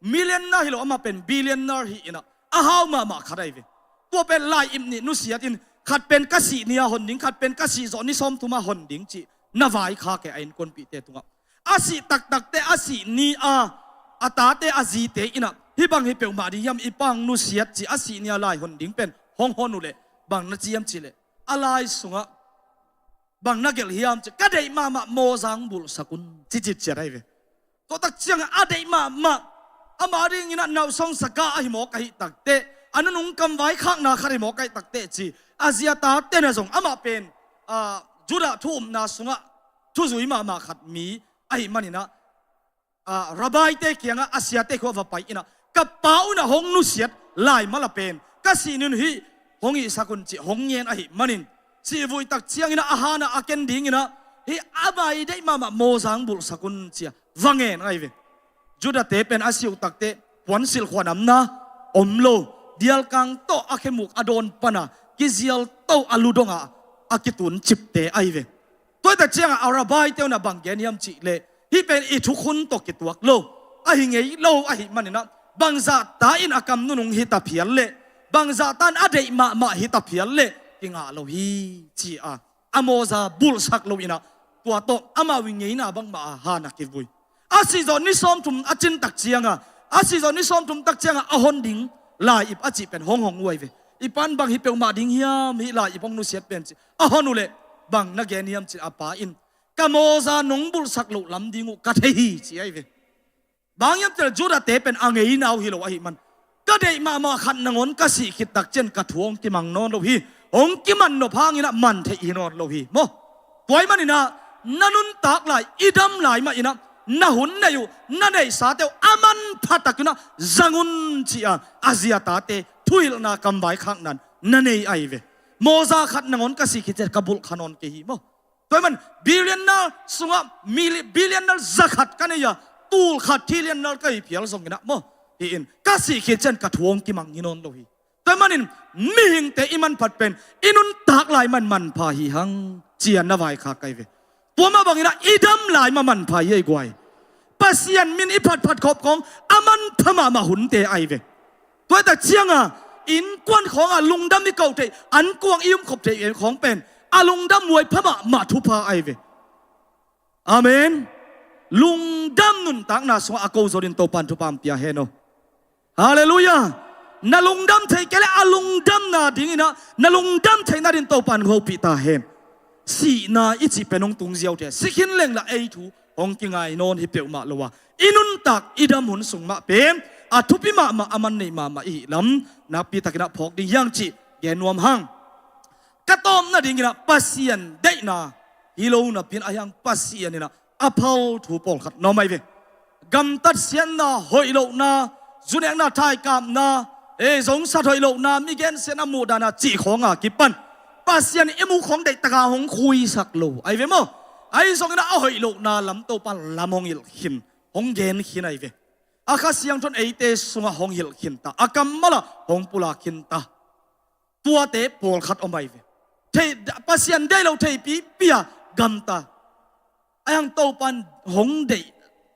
Millionaire hi lo, amah pen billionaire hi inah, a hau mahmah khat ahi ve. Tua pen lai ip nih nusiat in, khat pen ka sih ni-a hon ding, khat pen ka sih zawh ni sawmthum-a hon ding cih na vaikhak e, a innkuanpihte tungah. A sih taktakte, a sih ni-a a tate, a zite inah, hih bang hi peuhmah ding hiam, i pa hong nusiat cih, a sih ni-a lai hon ding pen hong hon uh leh bang na ci hiam cih leh, a lai sungah bang na gelh hiam cih, ka deih mahmah mawza hong bulhsak un, ci citciat ahi ve. Tua tak ciangah a deih mahmah, amah dingin a nauhsawng saka ahi mawk ahih takteh, a nunung kam vaikhakna khat ahi mawk ahih takteh ci, a zi a tate na zong, amah pen, ah, Judah thu upna sungah thuzui mahmah khat mi ahih maninah, ah, rabbi-te kiangah, a siate khua va pai inah, ka pa unah hong nusiat lai mala pen ka sih ni-un hih hong hihsak un, cih hong ngen ahih manin, sihvuih tak cianginah a hanah a ken dinginah, hih a mai deih mahmah mawza hong bulhsak un, ci-a va ngen ahi ve. Judah-te pen a si uh takteh puansilh khuanamna om lo, dialkang tawh a khemuk a dawn pana kizial to, a lu dongah a kituncipte ahi ve. Tua hi tak ciangah a rabbi-te unah bang gen hiam cih leh, hih pen i thukhun tawh kituak lo, ahi ngei lo ahih maninah, bangzahta in a kam nunung hi ta phial leh, bangzahta in a deih mahmah hi ta phial leh kingah lo hi, ci-a a mawza bulhsak lo inah, tua tawh amau i ngeina bangmah a hanah kivui. A sih zawh ni sawmthum a cin tak ciangah, a sih zawh ni sawmthum tak ciangah a hon ding lai-ip a cih pen hong hong uh ahi ve. I pa in bang hi peuhmah ding hiam, hih lai-ip hong nusiat pen, ci-a hon uh leh, bang na gen hiam cih leh, a pa in, ka mawza nong bulhsak loh lam ding uh ka thei hi, ci ahi ve. Bang hiam cih leh Judah-te pen a ngeina uh hi lo ahih man, ka deih mahmah khat nangawn ka sih khit tak ciang ka thu hong kimang nawn lo hi, hong kiman nop hanginah man theih hi nawn lo hi maw. Tua ahih maninah, na nuntak lai, i dam lai mah inah, na hun neih uh, na neihsate uh a manpha takinah zang un, ci-a a zi a tate thuhilhna, kam vaikhakna na nei ahi ve. Mawza khat nangawn ka sih khit ciang ka bulh kha nawn kei hi maw. Tua ahih man billionaire sungah milli-, billionaire zakhat ka nei a, tul khat trillionaire ka hi phial zonginah maw, hi in, ka sih khit ciang ka thu hong kimang hi nawn lo hi. Tua ahih manin mihingte i manphat pen i nuntak lai mah in manpha hi hang, ci-a na vaikhak ahi ve. Tua mah banginah i dam lai mah manpha hi, ei guai. Pasian min i phatphat khop khawng a manpha mahmah hunte ahi ve. Tua hi tak ciangah innkuan khawngah lungdam i koh theih, ankuang i umkhop theih khawng pen a lungdam huai pha mahmah thupha ahi ve. Amen. Lungdam nuntakna sungah a ko zo dingin Topa'n thupha hong pia hen aw. Halleluiah. Na lungdam thei kei leh a lungdamna dinginah, na lungdam theihna dingin Topa'n hong hopih ta hen. Sihna i cih pen hong tung ziau thei a, si khin leng lah ei thu hong kingai nawn hi peuhmah lo a, i nuntak i dam hun sung mah pen a thupi mahmah, a man neih mahmah i hih lam nakpi takinah phawk ding hi hang cih gen nuam hang. Ka tawpna dinginah Pasian deihna hi lo napi-in, ahi hang Pasian inah a phal thu pawlkhat na om ahi ve. Gamtat siatna, hoih lohna, zunekna, thaikapna, e, zongsat hoih lohna, mi gensiatna, muhdahna cih khawng a kipan Pasian i muh khawng deih takin hong khuisak lo ahi ve maw. Ahi zongin a hoih lohna lam Topa'n lam hong hilh khin, hong gen khin ahi ve. A Kha Siangtho in eite sungah hong hilh khin ta, a kammal ah hong pulak khin ta. Tuate pawlkhat om ahi ve. Thei, Pasian deih lo theipi pi a gamta. Ahi hang Topa'n hong deih,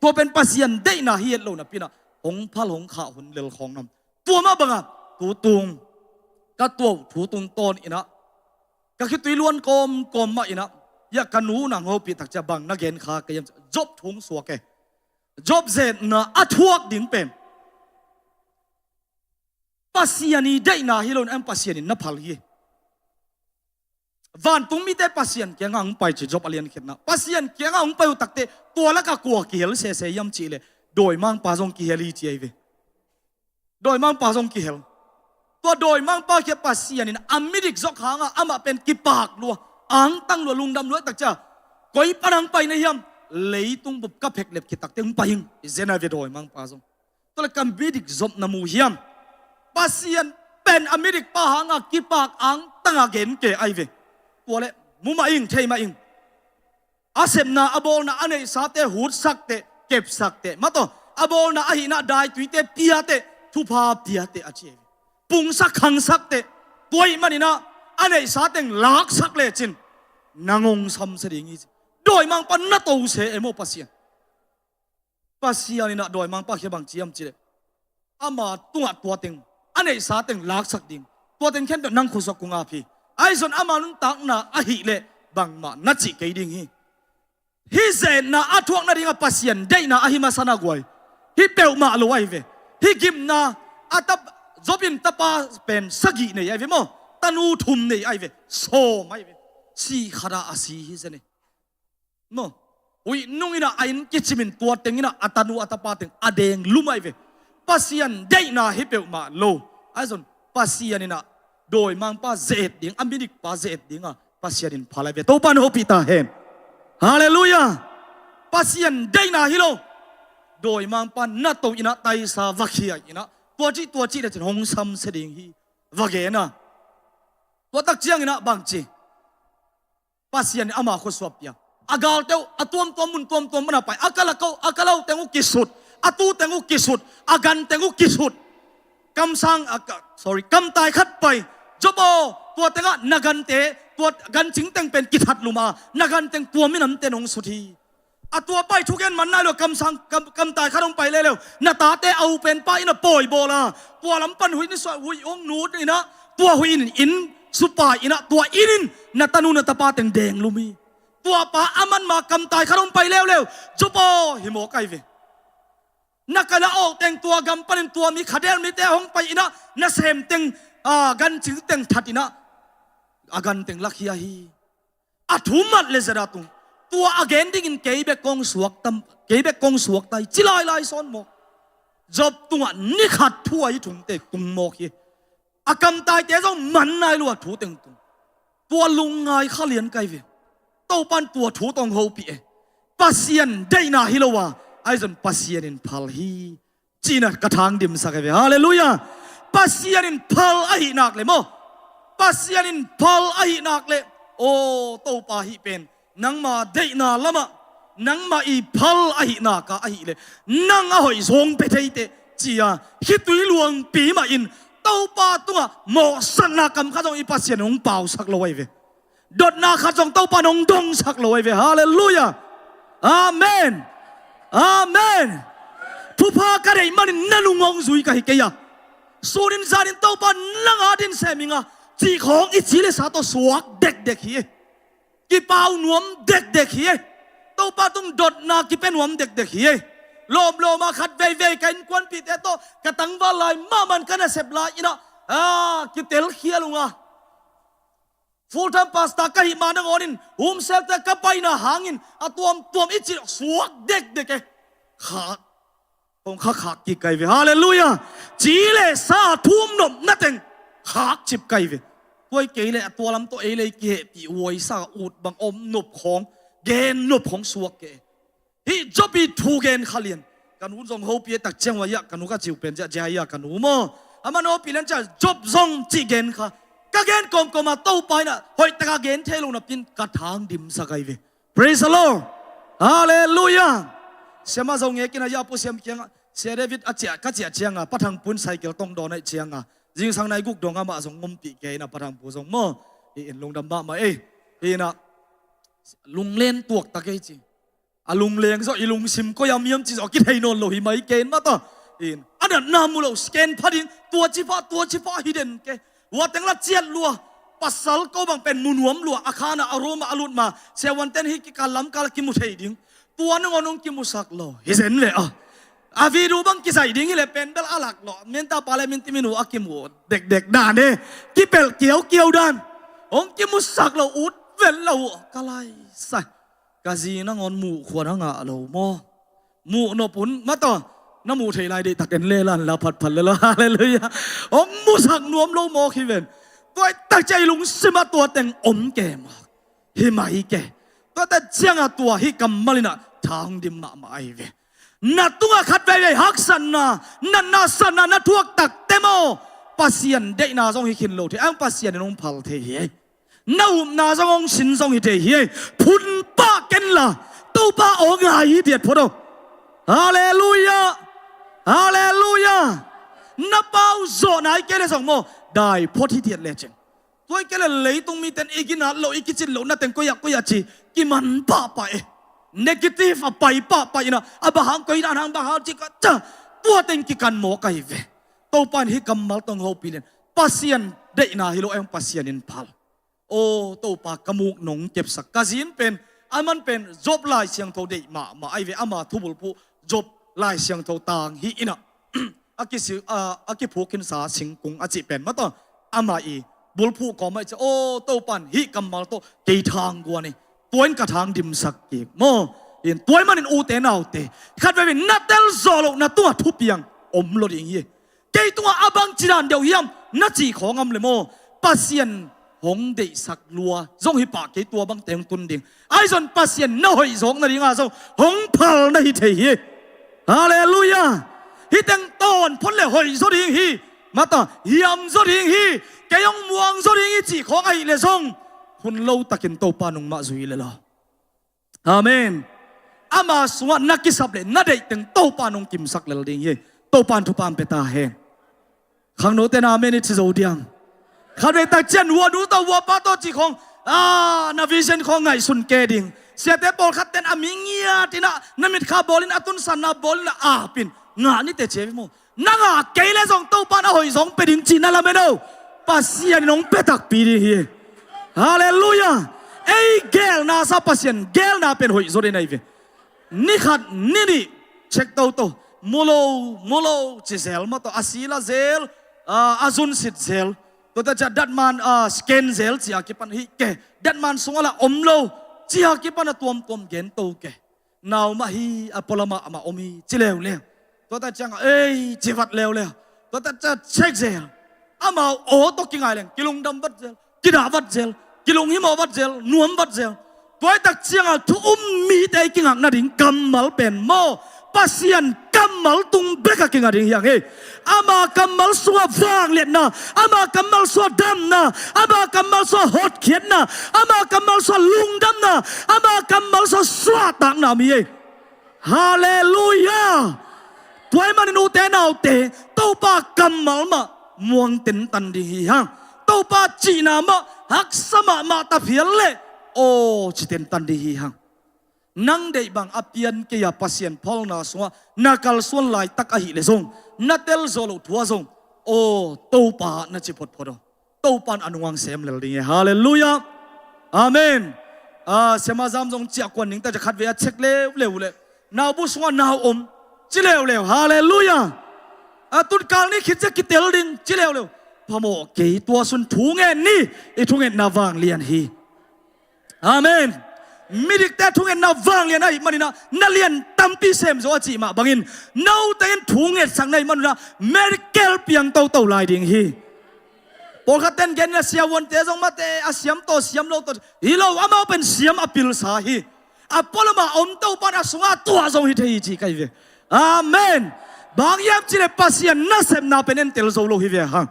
tua pen Pasian deihna hi het lo napi-in ah hong phal hong khah hun lel khawng na om. Tua mah bangah tutung ka tuah uh thu tungtawn in ah ka khitui luan kawmkawm mah in ah, ia ka nu nang hopih tak ciang bang na gen kha ka hiam, Job thu hong suak e. Job zetna a thuak ding pen Pasian i deihna hi lo in, ahi hang Pasian in na phal hi. Vantung mite Pasian kiangah hong pai ci, Job a lian khatna. Pasian kiangah hong pai uh takteh tua lakah kua kihel sese hiam cih leh dawimangpa zong kihel hi ci ahi ve. Dawimangpa zong kihel. Tua dawimangpa kiang Pasian in a midik zok hangah amah pen kipak lua, angtang lua, lungdam lua tak ciang, koi pan hong pai na hiam? Leitung bup ka pheklep khit takteh hong pai ing, i zen ahi ve dawimangpa zong. Tua leh ka midik zop na mu hiam? Pasian pen a midikpa hangah kipak angtang a gen kei ahi ve. Tua leh mu mah ing, thei mah ing. A sepna, a bawlna, a neihsate hutsak teh, kepsak teh, mah tawh a bawlna ahihna daituite pia teh, thupha pia teh a ci ahi ve. Pungsak khangsak teh, tua ahih manin ah a neihsa teng laksak lecin nang hong samsia ding hi ci. Dawimangpa na to se e maw Pasian. Pasian in ah dawimangpa kiang bang ci hiam cih leh, ama tungah tua teng a neihsa teng laksak ding, tua teng khempeuh nang khutsung kung a phi. Ahi zong ama nuntakna ahih leh bangmah na cih kei ding hi. Hih ze-etna a thuak nadingah Pasian deihna ahi masa na guai. Hih peuhmah lo ahi ve. Hih gimna a tap, Job in tapa pen sagih nei ahi ve maw? Tanu thum nei ahi ve. Sawm ahi ve. Si khat ah a si hi zen e. Maw? Huih nung inah a inn kicimin tua teng inah a tanu a tapa teng a deng lum ahi ve. Pasian deihna hi peuhmah lo. Ahi zong Pasian inah dawimangpa ze-et ding, a midikpa ze-et dingah Pasian in phal ahi ve. Topa in hopih ta hen. Halleluiah. Pasian deihna hi lo. Dawimangpa na to inah taisa va khia inah tua cih tua cih lecin hong samsia ding hi va gen a. Tua tak ciang inah bangci Pasian in ama khua suah pia. A galte uh a tuamtuam mun tuamtuam mana pai. A ka lak uh, a ka lo teng uh kisut. A tu teng uh kisut. A gan teng uh kisut. Kamsang, a ka, sorry, kamtai khat pai. Job aw, tua tengah na gante, tua gancing teng pen kithat lum a, na gan teng tua minam ten hong sut hi. A tua pai thugen man nai lo, kamsang, kam, kamtai khat hong pai leuleu. Na tate a u penpa in a pawi bawl a, tua lam pan huih ni suah huih hong nut inah, tua huih in inn supai inah, tua inn in na tanu na tapa teng deng lum hi. Tua pa a man ma kamtai khat hong pai leuleu. Job aw, hi mawk ahi ve. Na ka la awk teng tua gam panin tua mi khatel mite hong pai inah, na sem teng, a, gancing teng that inah, a gan teng lakhia hi. A thu mat le zeda tung. Tua a gen dingin kei bek kong suak tam, kei bek kong suak tai ci lailai sawn mawk. Job tungah ni khat thu a i thungte tung mawk hi. A kamtaite zong man nai lua thu teng tung. Tua lungngai kha lian kai ve. Topan tua thu tong hopih e. Pasian deihna hi lo a, ahi zong Pasian in phal hi. Cihna ka thang dimsak e ve. Halleluiah. Pasian in phal ahi nak le maw? Pasian in phal ahi nak le, aw, Topa hih pen nangma deihna lamah nangma i phal ahi nak a ahih le nang a hoih zong pe thei teh, ci-a khitui luangpi mah in Topa tungah mawhsakna kam khat zong i Pasian hong pausak lo ahi ve. Dotna khat zong Topa in hong dongsak lo ahi ve. Halleluiah. Amen. Amen. Thupha ka deih manin na lung hong zui ka hi kei a. Sunin zanin Topa nang a din sem ing a, cih khawng i ci le sa tawh suak dekdek hi e. Kipau nuam dekdek hi e. Topa tung dotna kipia nuam dekdek hi e. Lawmlawm a khat veivei ka innkuanpihte tawh ka tangval lai mahmah in ka nasep lai inah, a, kitel khial ung a. Full time pastor ka hih ma nangawnin home cell-te ka paina hangin a tuamtuam i cih suak dekdek e. Khak. Kong khak khak kik kai ve. Halleluiah. Ci le sa thum nopna teng khak cip kai ve. Tua hi kei le a tua lam tawh ei le i kihehpih huaisa ut bang om nop khawng, gen nop khawng suak kei. Hih Job i thu gen kha lian. Ka nu zong hopih e, tak ciang uh a, ka nu ka ci uh pen ciah, ciah a, ka nu maw, a man hopih lian ciah, Job zong cih gen kha. Ka gen kawmkawm a Topa in a hoih taka gen thei lo napi-in ka thang dimsak ahi ve. Praise the Lord. Halleluiah. Siamah zong ngek in a, a pu siam kiangah, Sia David a ciah, ka ciah ciangah Pa Thang Pu in cycle tong dawn ahih ciangah zingsang nai guk dong amah zong ompih kei in a, Pa Thang Pu zong maw, hi in lungdam mahmah ei. Hi in a, lunglen tuak tak ei ci. A lungleng zawh, i lungsim koi-ah miam ci zawh kithei nawn lo hi mai kei in mah ta. In a natna mu lo, scan pha ding, tua ci pha, tua ci pha hi den kei. Hua teng la ciat lua. Pasal ko bang pen mu nuam lua, a khan ah, a room ah a lut ma, siavuante'n hih kikal lamkal kimu thei ding. Tua nangawn hong kimusak lo hi zen ve aw. A video bang kizaih ding hi leh pen bel a lak lo, minta pa le minti minu a kimu dekdek dan e. Kipelh kiaukiau dan. Hong kimusak lo, ut vel lo uh ka laisai. Ka zi nangawn muh khuan a ngah lo maw? Muh nop un mah ta. Na muh theih lai deihtak en le lan la phatphat le la. Halleluiah. Hong musak nuam lo maw hi ven. Tua hi tak ciah i lungsim ah tua teng om kei mah hi mai kei. Tua tak ciangah tua hih kammal in a thang dim mahmah ahi ve. Na tungah khat veivei haksatna, natna, satna na thuak tak teh maw, Pasian deihna zong hi khin lo thei, ang Pasian in hong phal thei hi. Na upna zong hong sin zong hi thei hi. Phun pah ken la, Topa aw ngai hi diat phot aw. Halleluiah. Halleluiah. Na pau zawh nai kei le zong maw, dai phot hi diat lecin. Tua hi kei le leitung mite'n i ginat loh, i kicin loh na teng koi-ah koi-ah ci kiman pahpah e. Negative a pai pahpah in a, a bang hang koi dan hang bang hang ci ka ca. Tua teng kikan mawk ahi ve. Topa in hih kammal tawh hong hopih lian. Pasian deihna hi lo, ei hong Pasian in phal. Aw Topa, ka muk nong kepsak, ka zin pen, a man pen Job Lai Siangtho deih mahmah ahi ve, ama thubulphuh Job Lai Siangtho tang hi inah a kisi, a, a kiphuk khinsa singkung a cih pen mataw, ama i bulphuh kawmah i ci. Aw Topa in hih kammal tawh kei thang guan hi. Tua in ka thang dimsak kik maw. In tua ahih manin ute naute, khatvei in na telzawh loh na tungah thupiang om lo ding hi. Kei tungah a bang ci dan deuh hiam na cih khawng om le maw, Pasian hong deihsak lua zong hi pah, kei tua bangte hong tun ding. Ahi zong Pasian na hoihzawk nadingah zong hong phal na hi thei hi. Halleluiah. Hih teng tawn phot le hoihzaw ding hi. Mata hiamzaw ding hi. Kei hong muangzaw ding hi cih khawng ahih le zong hun lo takin Topa nungmah zui le law. Amen. Ama sungah na kisap le na deih teng Topa nong kimsak lel ding hi. Topa in thupha hong pia ta hen. Khangnote in amen i ci zo diam? Khatvei tak ciang hua nu tawh hua pa tawh cih khawng, ah, na vision khawng ngaihsun kei ding. Siate pawlkhat ten a mi ngiat inah na mitkha bawl in, a tunsanna bawl in, a ap in ngah nite ci hi maw. Na ngah kei le zong Topa in a hoih zong pia ding cihna lam en o. Pasian in hong pia takpi ding hi. Halleluiah. Ei geelna sa Pasian geelna pen hoihzaw ding ahi ve. Ni khat ni nih check toto, mu lo mu lo ci zel mataw, a sila zel, a, a zunsit zel. Tuate ciah datman, a, scan zel ci-a kipan hi kei. Datman sungah lah om lo ci-a kipan a tuamtuam gen to kei. Nau mah hi, a pualam ah amah om hi ci leuleu. Tuate ciangah ei ci vat leuleu. Tuate ciah check zel. Amau aw tawh kingai leng kilungdam vat zel, kidah vat zel, kilunghimawh vat zel, nuam vat zel. Tua hi tak ciangah thu um mite i kingak nading kammal pen maw, Pasian kammal tung bek a kingah ding hi hang hi. Ama kammal sungah vangliatna, ama kammal sungah damna, ama kammal sungah hotkhiatna, ama kammal sungah lungdamna, ama kammal sungah suahtakna om hi. Halleluiah. Tua ahih manin ute naute, Topa kammal mah muang tentan ding hi hang. Topa cihna mah haksa mahmah ta phial leh aw ci tentan ding hi hang. Nang deih bang a pian kei-a Pasian phalna sungah na kalsuan laitak ahih leh zong, na telzawh loh thu ah zong aw Topa na ci photphot aw. Topa in a nungah sem lel ding hi. Halleluiah. Amen. A, siamah zam zong ciah kuan ning ta ciah khatvei a check leuleu leh, nau bu sungah nau om ci leuleu. Halleluiah. A, tutkal ni khit ciah kitel ding ci leuleu. Phamawh kei, tua sun thungen ni. I thungetna vanglian hi. Amen. Midikte thungetna vanglian ahih maninah na lian tampi sem zaw a cih mah bangin, note in thungetsak na hih maninah miracle piang toto lai ding hi. Pawlkhat ten gen inah siavuante zong mate a siam tawh siam lo tawh hi lo, amau pen siam a pilsa hi. A pualam ah om Topa in a sungah tuah zo hi thei hi ci ka hi ve. Amen. Bang hiam cih leh Pasian nasepna pen entel zo lo hi ve hang.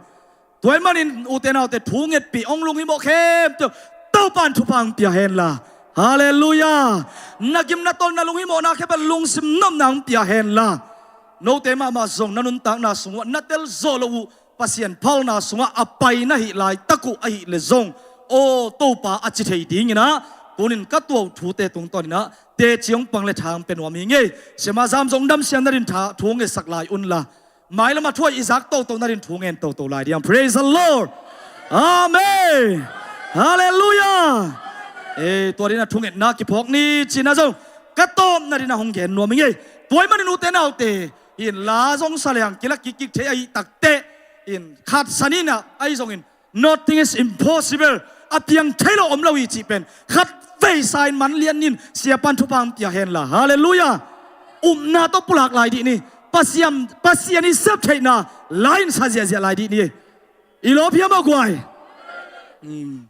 Tua ahih manin ute naute thungetpih hong lunghimawh khempeuh Topa in thupha hong pia hen la. Halleluiah. Na gim na tol na lunghimawhna khempeuh lungsim nopna hong pia hen la. Note mahmah zong na nuntakna sungah na telzawh loh uh Pasian phalna sungah a pai na hih laitak uh ahih leh zong aw Topa a ci thei dinginah tunin ka tuah uh thute tungtawninah teci hong pang le thang pia nuam hi ngei. Siamah zam zong damsiam nadin thu ngetsak lai un la. Mailam a thu ah i zak toto nadin thu ngen toto lai diam. Praise the Lord. Amen. Halleluiah. Ei, tua dinah thungetna kiphawk ni cihna zong ka tawp nadinah hong gen nuam hi ngei. Tua ahih manin ute naute, in la zong sa leng kilak kikkik thei ahih takteh in khat sa ninah ahi zongin nothing is impossible. A piang thei lo om lo hi cih pen khatveisa in man lian nin siapa in thupha hong pia hen la. Halleluiah. Upna tawh pulak lai dih ni. Pasian, Pasian i sep theihna la in sa ziahziah lai dih ni. I lawp hiam a guai? Hmm.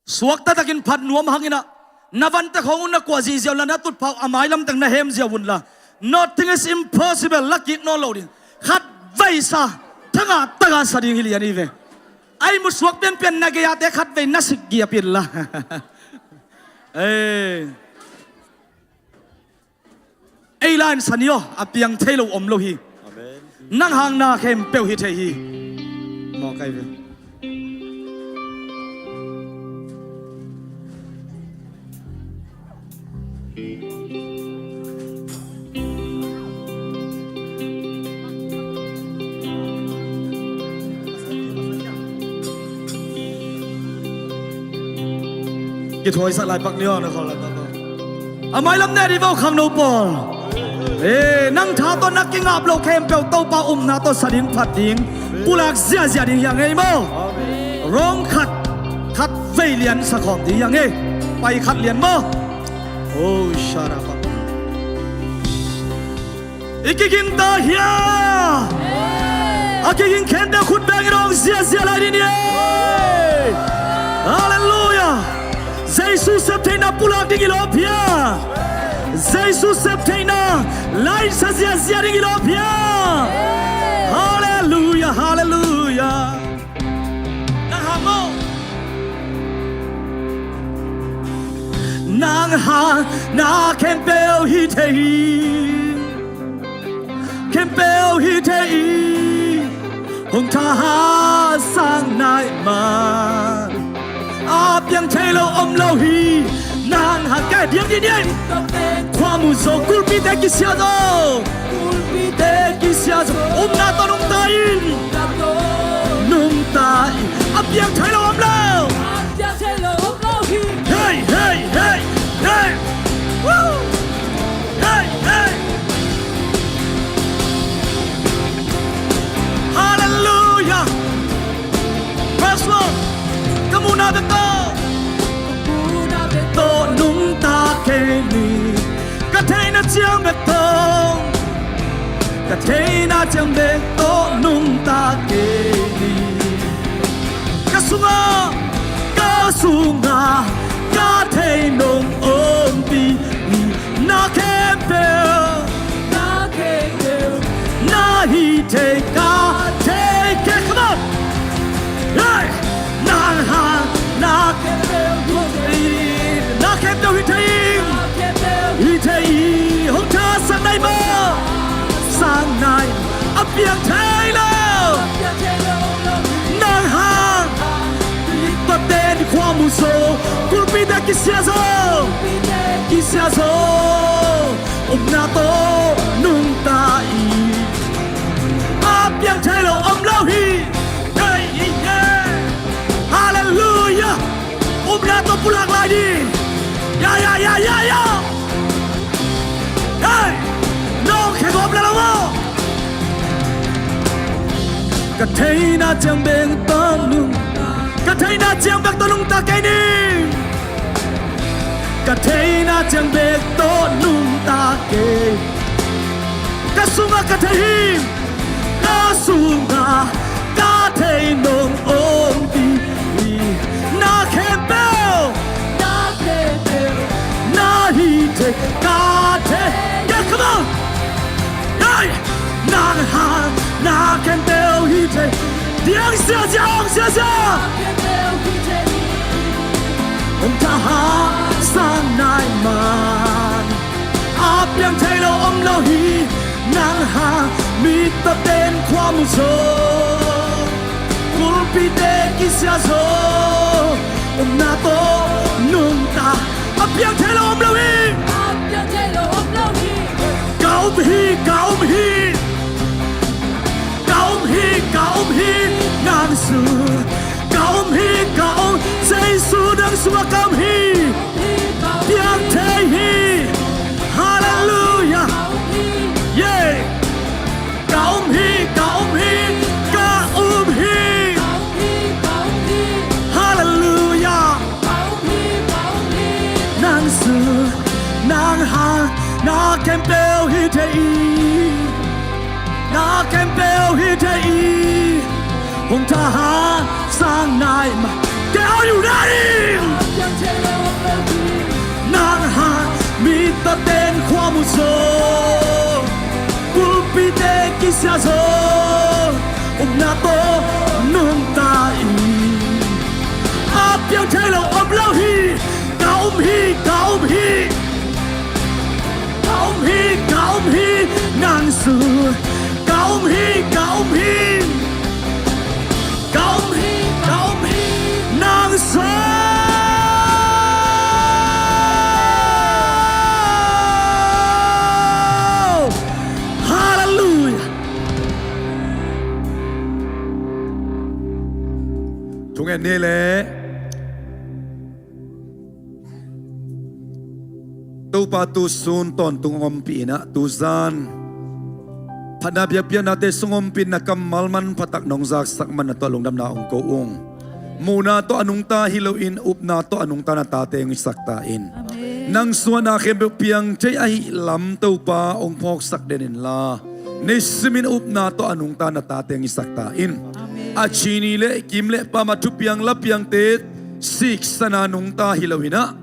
Suakta takin phat nuam hanginah na vante khawng un na kuah zihziah unla, na tutphah uh a mailam teng na hem ziau unla. Nothing is impossible. La kik nawn lo ding. Khatveisa thangah takah sa ding hi lian hi ve. Ai mu suak pianpian na gei-ate khatvei na sik giap inla. Ei. Ei la in sa ni aw, a piang thei lo om lo hi. Amen. Nang hang na khempeuh hi thei hi. Mawk ahi ve. Kithuaisak lai pak ni aw, na khawl lai pak aw. A mailam ne dih vo khangno pawl. Eh, nang tha tawh na kingap loh khempeuh Topa upna tawh sa ding phat ding pulak ziahziah ding hi hang ei maw. Rom khat, khat vei lian sa khawm ding hi hang ei. Pai khat lian maw. Oh, shara pak. I kiging ta hia? A kiging khempeuh khut bengin hong ziahziah lai dih ni ei. Halleluiah. Jesu sep theihna pulak ding i lawp hia? Jesu sep theihna laisa ziahziah ding i lawp hia? Halleluiah, halleluiah. Nang hang maw? Nang hang na khempeuh hi thei hi. Khempeuh hi thei hi. Hong thahat sang nai man. A piang thei lo om lo hi. Nang hang, kei diam dih ni ei. Khua mu zo, kulpite kisia zo. Kulpite kisia zo. Upna tawh nungta in. Nungta in. A piang thei lo om lo. Hey, hey, hey, hey. Woo! Hey, hey. Halleluiah. Praise Lord. Ka muhna bek tawh, ka muhna bek tawh nungta kei ni. Ka theihna ciang bek tawh, ka theihna ciang bek tawh nungta kei ni. Ka sungah, ka sungah, ka thei nong ompi hi. Na khempeuh, na khempeuh, na hi thei ka thei kei. Come on. Hey! Nang hang na khempeuh hi thei, na khempeuh hi thei, hi thei. Hong thahat sang nai maw? Sang nai. A piang thei lo. Nang hang. Mitaten khua mu zo. Kulpite kisia zo. Kisia zo. Upna tawh nungta in. A piang thei lo om lo hi. Hey, hey, hey. Halleluiah. Upna tawh pulak lai dih. Ya, ya, ya, ya, ya. Hey! Nong khe gawp la lo maw? Ka theihna ciang bek tawh nung, ka theihna ciang bek tawh nungta kei ni. Ka theihna ciang bek tawh nungta kei. Ka sungah ka thei hi. Ka sungah ka thei nong ompi hi. Na khempeuh, na khempeuh, na hi thei ka thei. Yeah, come on. Hey! Nang hang na khempeuh hi thei. Diang ziahziah, hong ziahziah. Hong thahat sang nai man. A piang thei lo om lo hi. Nang hang mitaten khua mu zo. Kulpite kisia zo. Upna tawh nungta. A piang thei lo om lo hi. Ka um hi, ka um hi. Ka um hi, ka um hi, nang sung. Ka um hi, ka um, Jesu nang sungah ka um hi. Piang thei hi. Halleluiah. Yeah. Ka um hi, ka um hi, ka um hi. Halleluiah. Nang sung, nang hang, na khempeuh hi thei hi. Na khempeuh hi thei hi. Hong thahat sang nai man. Kei a yu nai. Nang hang mitaten khua mu zo. Kulpite kisia zo. Upna tawh nungta in. A piang thei lo om lo hi. Ka um hi, ka um hi. Ka um hi, ka um hi, nang sung. Ka um hi, ka um hi. Ka um hi, ka um hi, nang sung. Halleluiah. Thungen ni leh. Topa tu sun tawntung hong ompih in ah, tu zan phatna biakpiaknate sung hong ompih in, na kammal manphatak nong zaksak man na tawh lungdamna hong ko ung. Muhna tawh a nungta hi loin, upna tawh a nungta na tate hong hisak ta in. Amen. Nang suahna khempeuh piang thei ahih lam Topa hong phawksak den inla, nisimin upna tawh a nungta na tate hong hisak ta in. Amen. A ci ni le kim le pam, a thupiang lapiangte siksana nungta hi loin ah,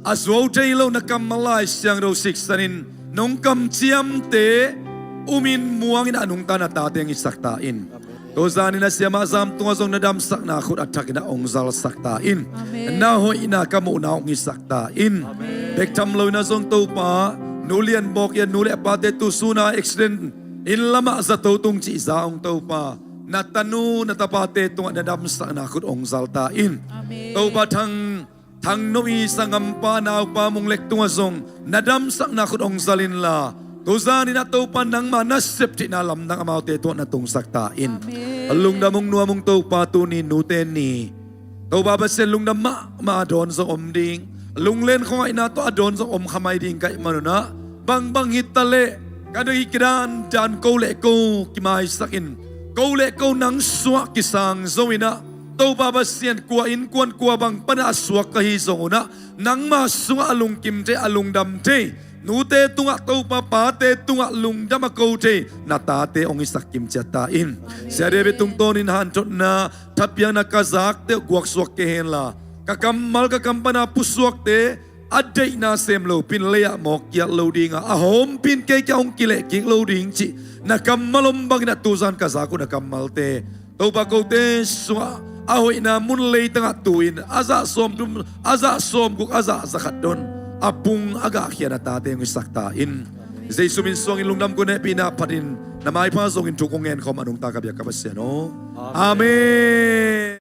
a zuau thei lo na kammal Lai Siangtho siksanin nong kamciamte umin muangin a nungta na tate hong hisak ta in. Tu zanin a siamah zam tungah zong na damsakna khut a thakin ah hong zalsak ta in. Amen. Na hoihna ka muhna hong hisak ta in. Amen. Bek tham loin ah zong Topa, nu Lian Bawk i a nu le a pate tu suna accident inn lamah zato tung cih za hong Topa, na tanu na tapate tungah na damsakna khut hong zal ta in. Amen. Topa Thang Thang No i sanggampa naupa Mung Lek tungah zong na damsakna khut hong zal inla, tu zanin ah Topa nangma na septheihna lamdang amaute tungah na tungsak ta in. Amen. Lungdam ung, nuam ung Topa, tuni nute ni. Topa Pasian, lungdam mahmah a dawn zong om ding, lunglen khuangaihna tawh a dawn zong om kha mai ding ka hih manun ah, bangbang hi ta leh ka dei ka dandan ko le ko kimaisakin, ko le ko nang suah kisang zo in ah, Topa Pasian, kua innkuan kua bang panah a suak ka hi zong un ah, nangma sungah a lungkim thei, a lungdam thei, nute tungah Topa, pate tungah lungdam a ko thei na tate hong hisak kimciat ta in. Amen. Sia David tungtawnin hanthotna, thapiakna ka zakte uh guaksuak kei henla, ka kammal ka kam pana pusuakte a deihna sem lopin lei-ah mawk kiat lo dinga, a hawmpin kei kiang hong kileh kik lo ding cih na kammal om bangin ah tu zan ka zak uh na kammalte, Topa, kote sungah a hoihna mun leitangah tu-in a zah sawmthum, a zah sawmguk, a zah zakhat don a pung a gahkhia na tate hong hisak ta in. Jesu min suangin lungdam, ko hehpihna phatin na maipha zongin thu kong ngen khawm a nungta ka biak ka Pasian aw. Amen.